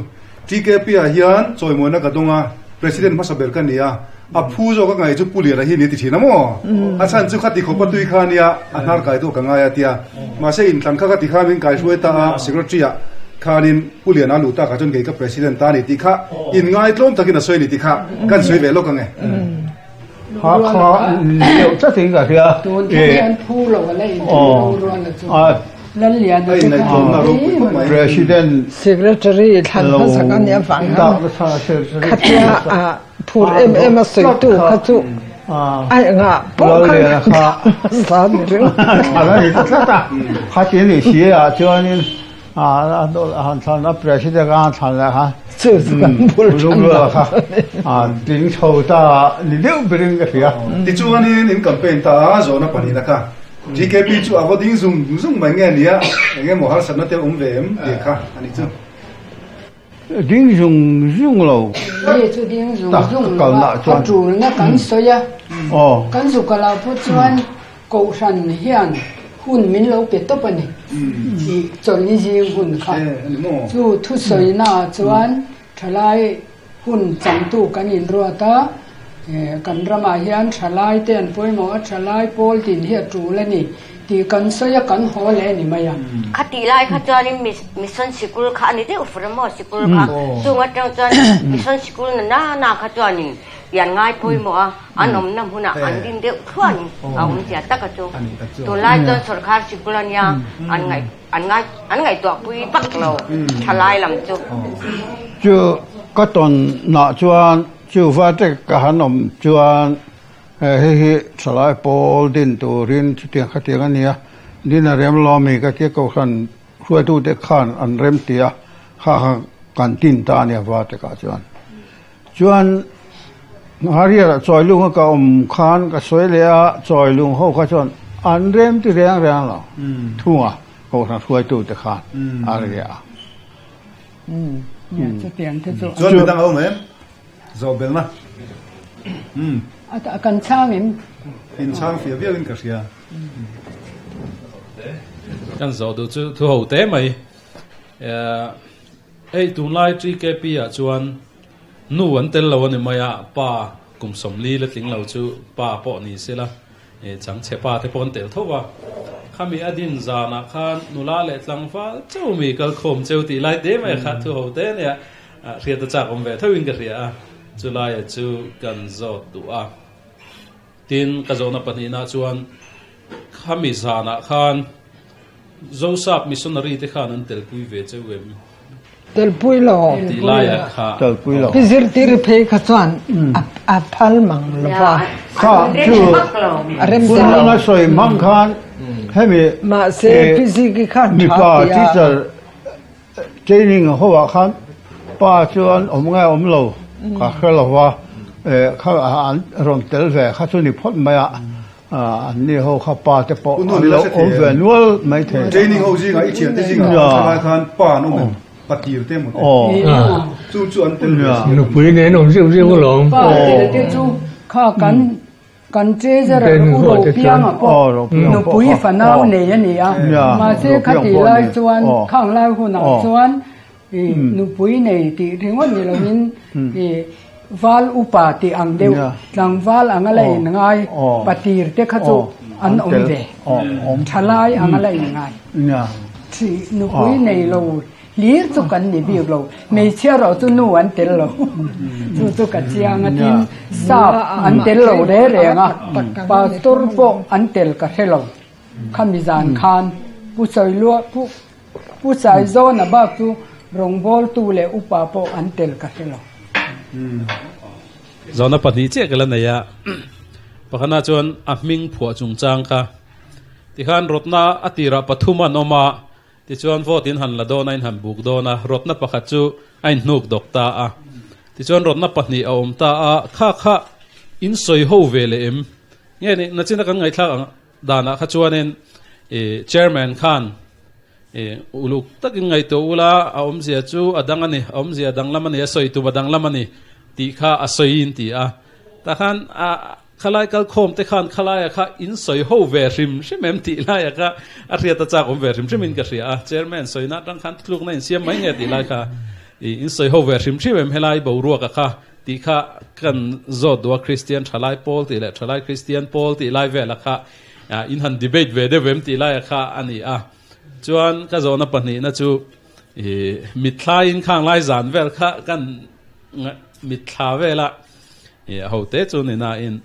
TKP ah hian chawimawina ka dawng a, President hmasa ber ka ni a, a phu zawk a ngaih chu Pu Liana hi ni ti thin a maw? A chhan chu khati khawpa tui kha nia a hnar kai dawh ka ngai a tia. Mahse inthlan kha ka ti kha min kaihruai ta a, Secretary ah khanin Pu Liana a luh takah chuan kei ka President ta a ni tih kha inngai tlawm takin a sawi a ni tih kha kan sawi ve lawk ang e. Kha kha deuh tlat in ka hria. Tun thleng hian phu lo a la in thu rual a chu. Lalliana te kha President Secretary thlan hmasak a nih avang khan khatia a phur em em a sawitu kha chu a engah pawh khan hmasa ni ringawt. Thlan a ni ta tlat a. Khati a nih si ah chuanin A han thlan a, President a han thlan leh kha Chu chu kan bul tan dan a ni. A tling chho ta ni deuh berin ka hria. Tichuanin in campaign ta a, zawhna pahnihna kha GKP chu a va ding zung zung mai nge nia, eng emaw harsatna te awm ve em tih kha a ni chu. Ding zung zung lo. Mi chu ding zung zung lo a, a tulna kan sawi a, kan zuk a lo put chuan Kohhran hian hun min lo pe tawp a ni tih chawlhni zing hun kha chu thusawinaah chuan thalai hun changtu kan inruat a, kan ramah hian thalai te an pawimawh a, thalai pawl din hi a tul a ni tih kan sawi a, kan haw leh a ni mai a. Khatih lai kha chuanin Mission Sikul kha a ni deuh fur a maw sikul kha, chung atang chuan Mission Sikul na na na kha chuanin i an ngai pawimawh a. An awmna hmunah an din deuh thluan a awm zia tak a chu. Tunlai chuan sawrkar sikul a nia an ngaih an ngai an ngaihtuah pui vak lo thalai lam chu. Chu ka tawn nah chuan chu vate ka han awm chuan hei hi thalai pawl din turin chutiang khatiang a nia din a rem lo mi ka tia kohhran hruaitute khan an rem ti a kha kha kan tin ta a nia vate kah chuan. Chuan Hariara Chawilunga ka awm khan ka sawi leh a, Chawilung ho kha chuan an rem ti reng reng lo thung a, Kohhran hruaitute khan a ri a. Chuan midang a awm em? Zawhbelna. Kan chhang em? In chhang fiah viau in ka hria. Kan zawh duh chu thu ho te mai. Hei tunlai TKP ah chuan nu an tel lo a ni mai a, pa kum 40 la tling lo chu pa pawh ni se la, changchhe pa te pawh an tel tho va. Khami a din zanah khan nula leh tlangval cheu mi kal khawm cheu tih lai te mai kha thu ho te nia hriat a chak awm ve tho in ka hria a, chulaia chu kan zawt duh a. Tin, ka zawhna pahnihna chuan khami zanah khan Zosap missionary te khan an telpui ve cheu em? Telpui lo. Tih laiah kha. Telpui lo. Pi zirtir phei kha chuan a phal mang lo va. Kha chu A rem te lo. Hun a sawi hmang khan hemi Mahse Pi Ziki khan tha mipa ti a. teacher Training ho ah khan pa chuan awm nge awm lo ka hre lo va, kha an rawn tel ve kha chu ni phawt mai a, an ni ho kha pa te pawh an lo awm ve nual mai thei. Training ho zingah i thiante zingah thalai khan pa an awm em? Patir te emaw te? Chu chu an tel ve si. Nupui nen awm zeuh zeuh alawm. Pa tel te chu kha kan. Kan Treasurer U Ropianga pawh nupui fanau nei a ni a, mahse khati lai chuan khang lai hunah chuan nupui nei tih ringawt ni lovin val upa tih ang deuh tlangval anga la inngai patir te kha chu an awm ve, thalai anga la inngai nupui nei lo. Hlir chu kan ni bik lo, hmeichhia erawh chu nu an tel lo, chu chu ka chiang a, tin sap an tel lo re reng a, pastor pawh an tel ka hre lo, khami zan khan Pu Sawilua Pu Pu Saizawna bak chu rawngbawltu leh upa pawh an tel ka hre lo. Zawhna pahnih chiah ka la nei a, pakhatna chuan a hming phuah chungchang kha tikhan rawtna a tirah pathum an awm a, Tichuan vote in han la dawn a, in han buk dawn a, rawtna pakhat chu a inhnuk dawk ta a. Tichuan rawtna pahnih a awm ta a, kha kha in sawi ho ve leh em? Nge ni, nachina kan ngaihthlak ang danah kha chuanin i chairman khan i uluk takin ngaihtuah ula, a awmzia chu a dang a ni, a awmzia danglam a ni, a sawi tum a danglam a ni tih kha a sawiin ti a. Tah khan a. Khalai kalkhawm te khan khalaia kha in sawi ho ve hrim hrim em tih laia kha a hriat a chak awm ve hrim hrim in ka hria a, Chairman sawina atang khan tlukna in siam mai nge tih lai kha i in sawi ho ve hrim hrim em helai boruaka kha tih kha kan zawt duh a, Kristian thalai pawl tih leh thalai Kristian pawl tih lai vela kha in han debate ve deuh em tih laia kha a ni a. Chuan ka zawhna pahnihna chu i mitthla in khang lai zan vel kha kan mitthla vela I a hote chu ni nain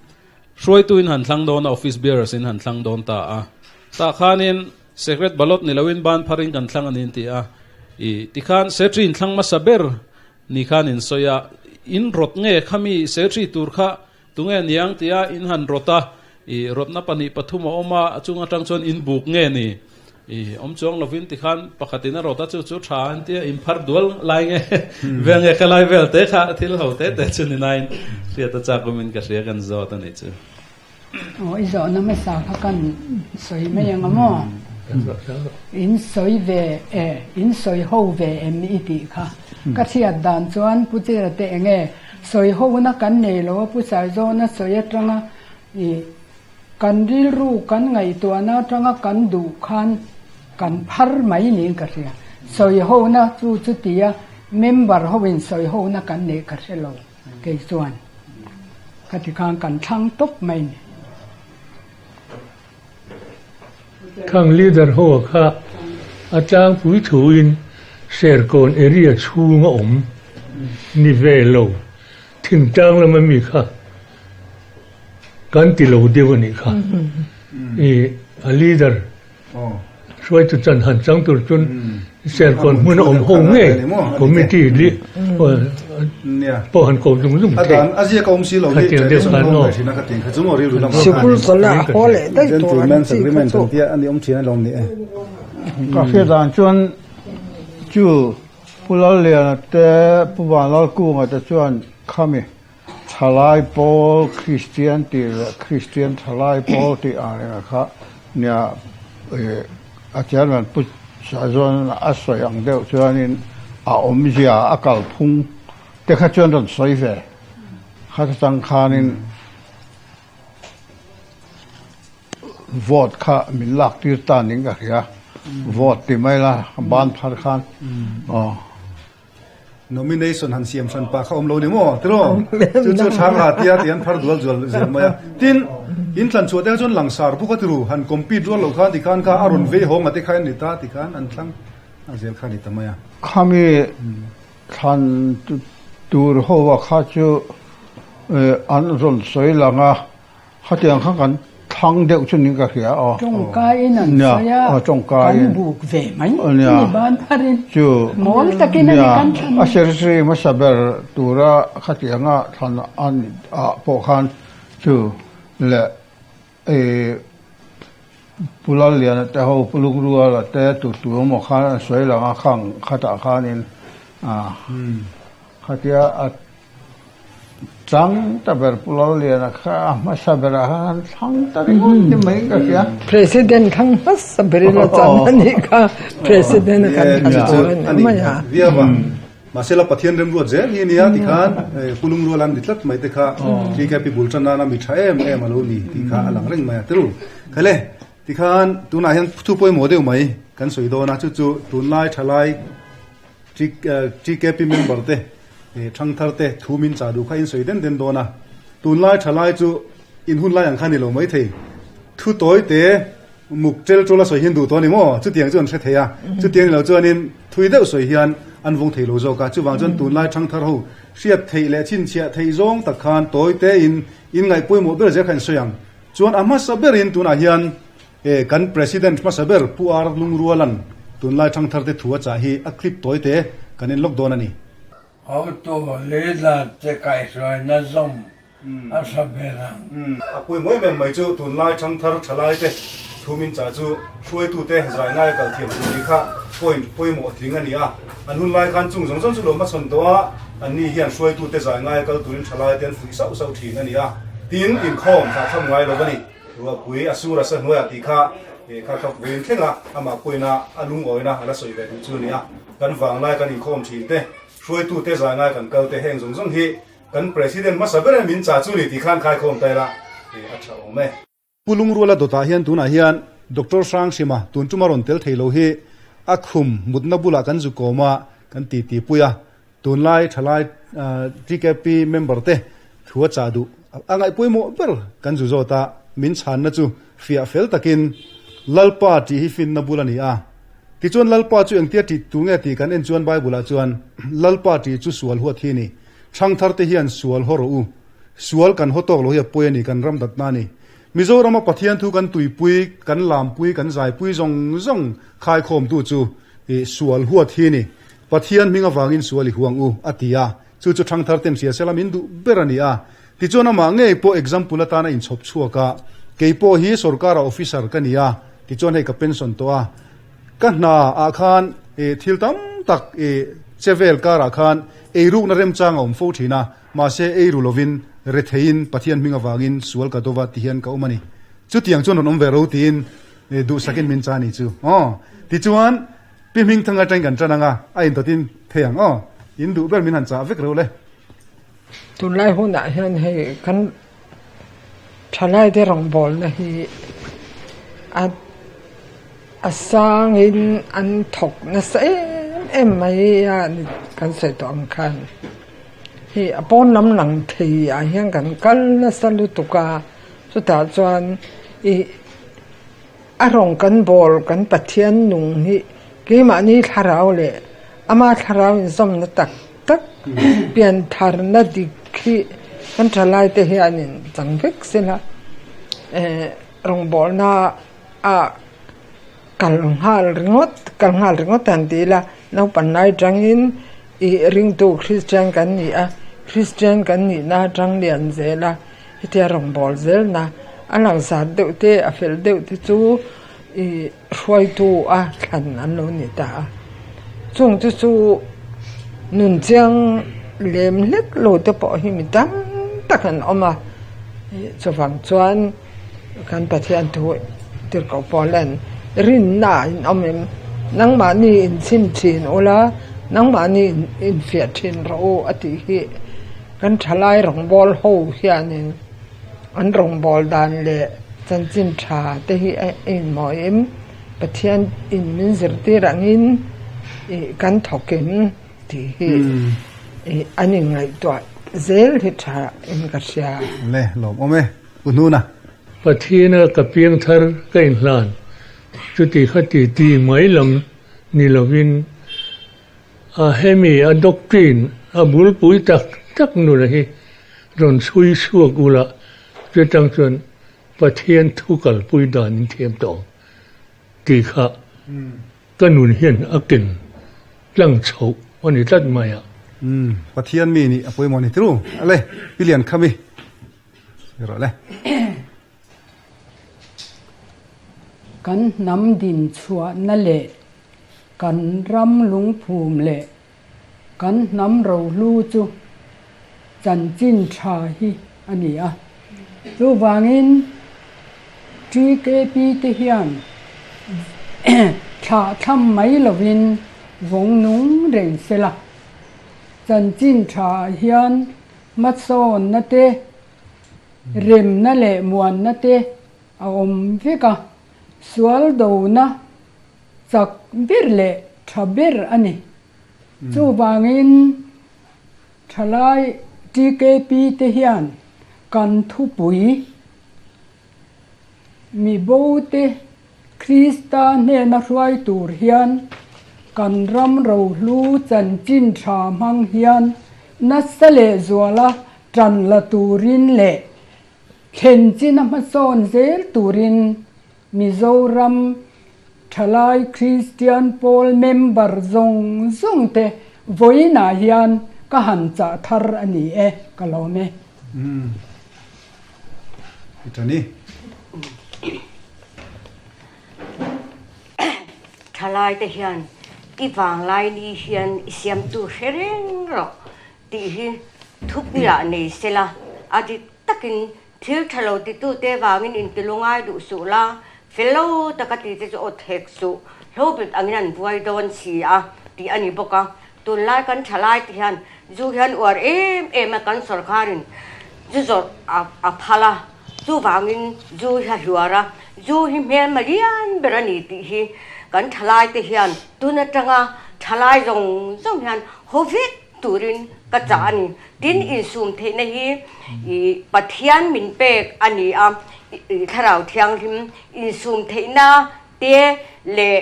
hruaitu in han thlang dawn a, office bearers in han thlang dawn ta a. Tah khanin secret ballot ni loin ban pharin kan thlang a ni an ti a. I tikhan secretary in thlang hmasa ber ni khan in sawi a, in rawt nge khami secretary tur kha tunge niang tia in han rawt a, i rawtna pahnih pathum a awm a, a chung atang chuan in buk nge ni. I awm chuang lovin tikhan pakhatin a rawt a chu chu tha an tia in phar dual lai nge vel nge ka lai vel te kha thil ho te te chu ni nain hriat a chak awmin ka hria kan zawt a nih chu. Aw i zawhna hmasa kha kan sawi mai ang a maw? In sawi ve e, in sawi ho ve em i tih kha. Ka hriat dan chuan Pu Chira te enge sawi ho na kan nei lo a Pu Saizawna sawi atanga i Kan rilru kan ngaihtuahna atanga kan duh khan kan phar mai niin ka hria. Sawihona chu chutia member hoin sawihona kan neih ka hre lo kei chuan. Ka ti khan kan thlang tawp mai ni. Khang leader ho kha a tlangpui thuin Serkawn area chhunga awm ni ve lo thingtlang lama mi kha Kan ti lo deuh a nih kha. I a leader hruaitu chan han chang tur chuan Serkawn hmun a awm ho ngei committee li pawh han ko zung zung thei. Khatiang deuh khan aw. Ka hriat dan chuan chu Pu Lalliana te Pu Vanlalkunga te chuan khami Thalai pawl Kristian tih leh Kristian thalai pawl tih ang reng a kha nia a chairman Pu Sazawn a sawi ang deuh chuanin a awmzia a kalphung te kha chuan rawn sawi ve kha chutang khanin vote kha min lak tir ta ning ka hria vote ti mai la ban phar khan aw. Nomination han siam hran pah kha awm lo ni maw tiraw? Chu chu thang ha tia ti an phar dual zual zel mai a. Tin, in thlan chhuah te kha chuan langsar buk a ti ru, han compete rual lo khan tikhan kha a rawn vei hawng a te kha en ni ta tikhan an thlang a zel kha a ni ta mai a. Khami thlan tur ho a kha chu an rawn sawi lang a. Khatiang kha kan thlang deuh chu niin ka hria aw. Tawngkaiin an sawi a, kan buk ve mai ni ban pharin mawl takin a ni kan thlan. A secretary hmasa ber tura khatianga thlan a ni ah pawh khan chu leh Pu Lalliana te ho, Pu Lungruala te tu tu emaw khan an sawi lang a khang khatah khanin khatia a Chang ta ber Pu Lalliana kha a hmasa berah khan an thlang ta ringawt ni mai ka hria. President thlang hmasa ber ila chan a nih kha President a kan thlan tur a ni mai a. Mahsela Pathian remruat zel hi ania tikhan Pu Lungruala an ni tlat mai te kha TKP bul tan nana mi tha em em a lo ni tih kha a lang reng mai a tiru. Khale tikhan tunah hian thu pawimawh deuh mai kan sawi dawn a chu chu tunlai thalai TKP member te thangthar te thu min chah duh kha in sawi den den dawn a. Tunlai thalai chu in hun lai ang kha ni lo mai thei. Thu tawi te Muk tel tul a sawi hian duh tawh a ni maw? Chutiang chu an hre thei a, chutiang ni lo chuanin thui deuh sawi hian an vawng thei lo zawk a. Chuvang chuan tunlai thangthar ho hriat theih leh chhinchhiah theih zawng tak khan tawi tein in ngaih pawimawh ber zel kha in sawi ang. Chuan a hmasa berin tunah hian kan President hmasa ber Pu Ar Lungruala'n tunlai thangthar te thu a chah hi a clip tawi te kan en lawk dawn a ni. Hotu leader te kaihhruaina zawm a hra ber ang. A pawimawh em em mai chu tunlai thangthar thalai te thu min chah chu hruaitute zai ngaia kal thiam tur nih kha point pawimawh tling a ni a. An hun lai khan chung zawng zawng chu lo hmachhawn tawh a, anni hian hruaitute zai ngaia kal turin thalai te an fuih sauh sauh thin a ni a. Tin, inkhawm thlahthlam ngai lo a ni. Ruahpui a sur a sa hnuaiah tih kha kha kha vawiin thleng a, amah pawina a lungawina a la sawi ve duh chu a ni a. Kan vanglai kan inkhawm thin te, hruaitute zai ngai kan kal te heng zawng zawng hi Kan President hmasa ber em min chah chu ni tih khan khaikhawm ta ila a tha awm e. Pu Lungruala dawtah hian tunah hian Doctor Hranghrima tun tuma rawn tel thei lo hi a khum mutna bulah kan zu kawm a, kan ti ti pui a. Tunlai thalai TKP member te thu a chah duh a ngaih pawimawh ber kan zu zawt a, min chhanna chu fiah fel takin Lalpa tih hi finna bul a ni a. Tichuan Lalpa chu engtia tih tu nge tih kan en chuan Bible-ah chuan Lalpa tih chu sual huat hi a ni. Thangthar te hian sual haw rawh u. Sual kan haw tawk lo hi a pawi a ni, kan ram datna a ni. Mizorama Pathian thu kan tuipui, kan lampui, kan zaipui zawng zawng khaikhawmtu chu sual huat hi a ni. Pathian hming avangin sual i huang u, a ti a. Chu chu thangthar ten hria sela min duh ber a ni a. Tichuan amah ngei pawh example atana inchhawp chhuak a, kei pawh hi sorkara officer ka ni a, tichuan hei ka pension tawh a. Ka hna ah khan thil tam tak che vel karah khan eirukna remchang a awm fo thin a, mahse eiru lovin retheiin Pathian hming avangin sual ka dova ti hian ka awm a ni. Chutiang chuan rawn awm ve ro tiin duhsakin min cha a ni chu. Aw. Tichuan Pi Hmingthang atangin kan tan ang a, a intawtin thei ang aw. In duh ber min han chah vek ro le. Tunlai hunah hian hei kan Thalaite rawngbawlna hi a a sangin an thawk nasa em em mai a ni kan sawi tawh ang khan hei a pawn lam lang thei ah hian kan kal nasa lutuk a chutah chuan ih a rawng kan bawl kan Pathian nung hi keimahni thlarau leh ama thlarau inzawmna tak tak piantharna dik hi kan thalaite hianin chang vek sela eh rawngbawlna ah kal nghal ringawt kal nghal ringawt an ti ila naupang lai atangin ih ringtu Kristian kan ni a Kristian kan nihna atang lian zel a hetia rawngbâwl zelna a langsar deuh te a fel deuh te chu ih hruaitu a thlan an lo ni ta a chung te chu nun chiang lem hlek lo te pawh hi mi tam tak an awm a chuvang chuan kan Pathian thu tirhkoh pawl hian rinna ah in awm em nangmahni inchhim thin ula nangmahni infiah thin rawh u a tih hi kan thalai rawngbawl ho hianin. An rawngbâwl dan leh chanchin tha te hi a inmawiin Pathian in min zirtir angin ih kan thawk em tih hi ih an inngaihtuah zel hi tha in ka hria. Le lawm awm e Pu Hnuna. Pathiana ka piangthar ka inhlan chuti kha ti ti mai lam ni lovin A hemi a doctrine a bulpui tak tak nuna hi rawn chhui chhuak ula chutang chuan Pathian thu kalpui dan in thiam tawh ang tih kha ka nun hian a ken tlang chhoh a ni tlat mai a. Umm Pathian mi nih a pawimawh ni tru ale Pi Liankhami rawh le. Kan hnam din chhuahna leh kan ram lungphum leh kan hnam rohlu chu chanchin tha hi a ni a. Chuvangin TKP te hian thlah thlam mai lovin vawng nung reng se la. Chanchin thaah hian hmasawnna te, remna leh muanna te a awm vek a, sual dona chak ber leh tha ber a ni. Chuvangin thalai TKP te hian kan thupui mi bo te Krista hnena hruai tur hian kan ram rohlu chanchin tha hmang hian nasa lehzuala tan la turin leh thlen china hmasawn zel turin Mizoram Thalai Kristian Pawl member zawng zawng te vawiinah hian ka han chah thar a ni e, ka lawm e. I ṭan i. Thalai te hian i vanglai ni hian i siamtu hre reng rawh tih hi thupuiah nei sela, a dik takin Thil tha lo titute vangin intilu ngai duh suh la, fel lo taka tite chu awt hek suh, hlobet angin an buai dawn si a, tih a ni bawk a. Tunlai kan tha lai te hian zu hian uar em em a, kan sawrkarin zu zawrh a phal a, chuvangin zu hi a hluar a, zu hi hmelma lian ber a ni tih hi kan tha lai te hian tun atanga tha lai zawng zawng hian haw vek turin ka chah a ni. Tin, insum theihna hi i Pathian min pek a ni a, i Thlarau Thianghlim insum theihna te leh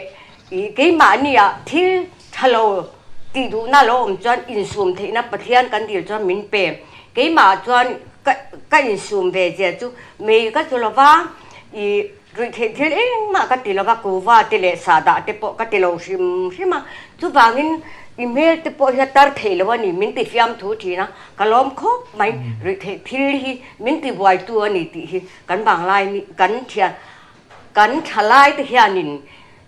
i keimahnia thil tha lo tih duhna lo awm chuan insum theihna Pathian kan dil chuan min pe. Keimah chuan ka ka insum ve zia chu mei ka chu lova i Ruihtheih thil engmah ka ti lova, kuva te leh sahdah te pawh ka ti lo hrim hrim a, chuvangin i hmel te pawh hi a tar thei lo a ni, min ti fiam thu thin a, ka lawm khawp mai, ruihtheih thil hi min ti buaitu a ni tih hi kan vanglai ni kan thian kan thalai te hianin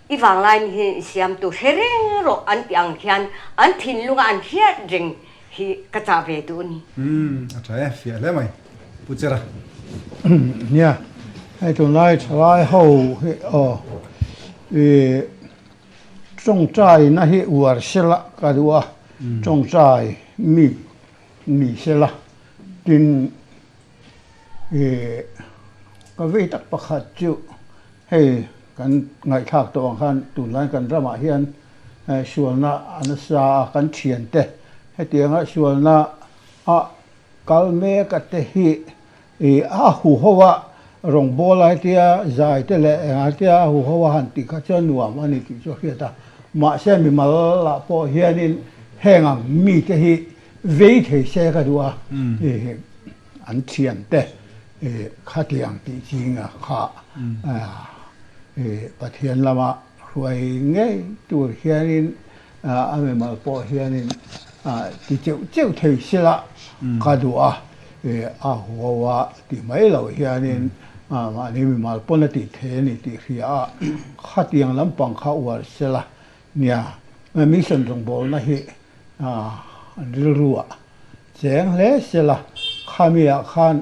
i vanglai ni hi i siamtu hre reng rawh an tih ang hian an thinlunga an hriat reng hi ka chah ve duh a ni. Umm a tha e, fiah hle mai Pu Chera. Nia, hei tunlai thalai ho hi aw i tawngtai na hi uar sela ka duh a, tawngtai mi ni sela tin i ka vei tak pakhat chu Hei kan ngaihthlak tawh ang khan tunlai kan ramah hian sualna a nasa a, kan thiante hetianga sualna a kal mek a te hi a huho a rawngbâwl a hetia zai te leh engah tia a huho a han tih kha chuan nuam a ni tih chu a hriat a. Mahse mimal ah pawh hianin heng ang mite hi vei thei se ka duh a, an thiante Khatiang tih chinga kha Pathian lama hruai ngei tur hianin a mimal pawh hianin ti cheuh cheuh thei sila ka duh a, a huau a ti mai lo hianin mahni mimal pawn a tih thei a ni tih hria a, khatiang lampang kha uar sela nia mission rawngbawlna hi an rilru ah cheng hle sela, khami ah khan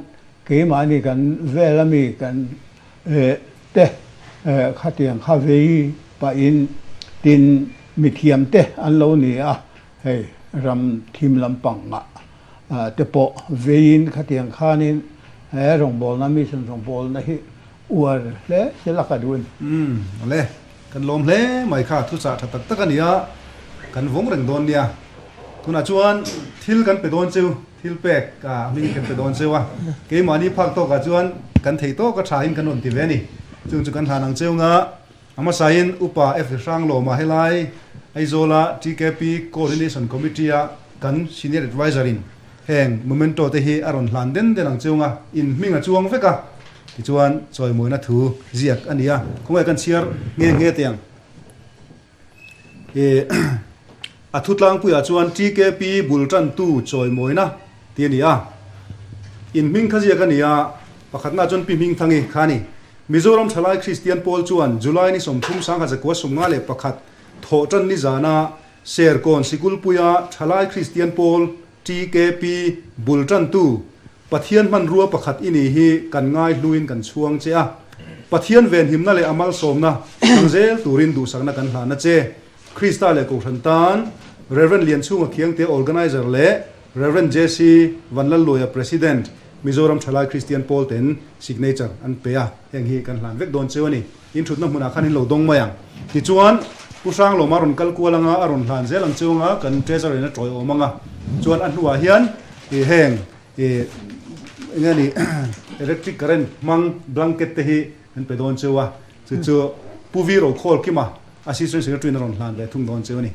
keimahni kan vel ami kan te khatiang kha vei pahin tin mithiam te an lo ni a, hei ram thim lampang ah te pawh veiin khatiang khanin he rawngbawlna mission rawngbawlna hi uar hle sela ka duh a ni. Umm awle. Kan lawm hle mai kha thuchah tha tak tak a ni a, kan vawng reng dawn nia. Tunah chuan thil kan pe dawn cheu, thil pek a hming kan pe dawn cheu a, keimahni phak tawkah chuan kan theih tawk a thain kan rawn ti ve a ni. Chung chu kan hlan ang cheu nga, a hmasain Upa F. Hranglawma helai Aizawla TKP Coordination Committee-a kan Senior Adviser-in heng memento te hi a rawn hlan den den ang cheu nga, in hming a chuang vek a. Tichuan, chawimawina thu ziak a ni a, khawngaih kan chhiar nghe nghe teh ang. I a thu tlangpuiah chuan TKP bul tantu chawimawina tih a ni a. In hming kha ziak a ni a, pakhatnaah chuan Pi Hmingthangi kha a ni. Mizoram Thalai Kristian Pawl chuan July ni 30 1951 thawhtan ni zana Serkawn Sikulpuia Thalai Kristian Pawl TKP bul tantu Pathian hmanrua pakhat i nih hi kan ngai hluin kan chhuang che a. Pathian venhimna leh a malsawmna chang zel turin duhsakna kan hlan a che. Krista leh Kohhran tan Rev. Lianchhunga Khiangte Organizer leh Rev. JC Vanlalluaia President, Mizoram Thalai Kristian Pawl ten signature an pe a, heng hi kan hlan vek dawn cheu a ni. In thutna hmunah khan in lo dawng mai ang. Tichuan, Pu Hranglawma rawn kal kual anga a rawn hlan zel ang cheu anga kan Treasurer in a tawiawm anga chuan a hnuah hian heng eng nge ni electric current hmang blanket te hi kan pe dawn cheu a, chu chu Pu Vi Rokhawlkima Assistant Secretary in a rawn hlan ve thung dawn cheu a ni.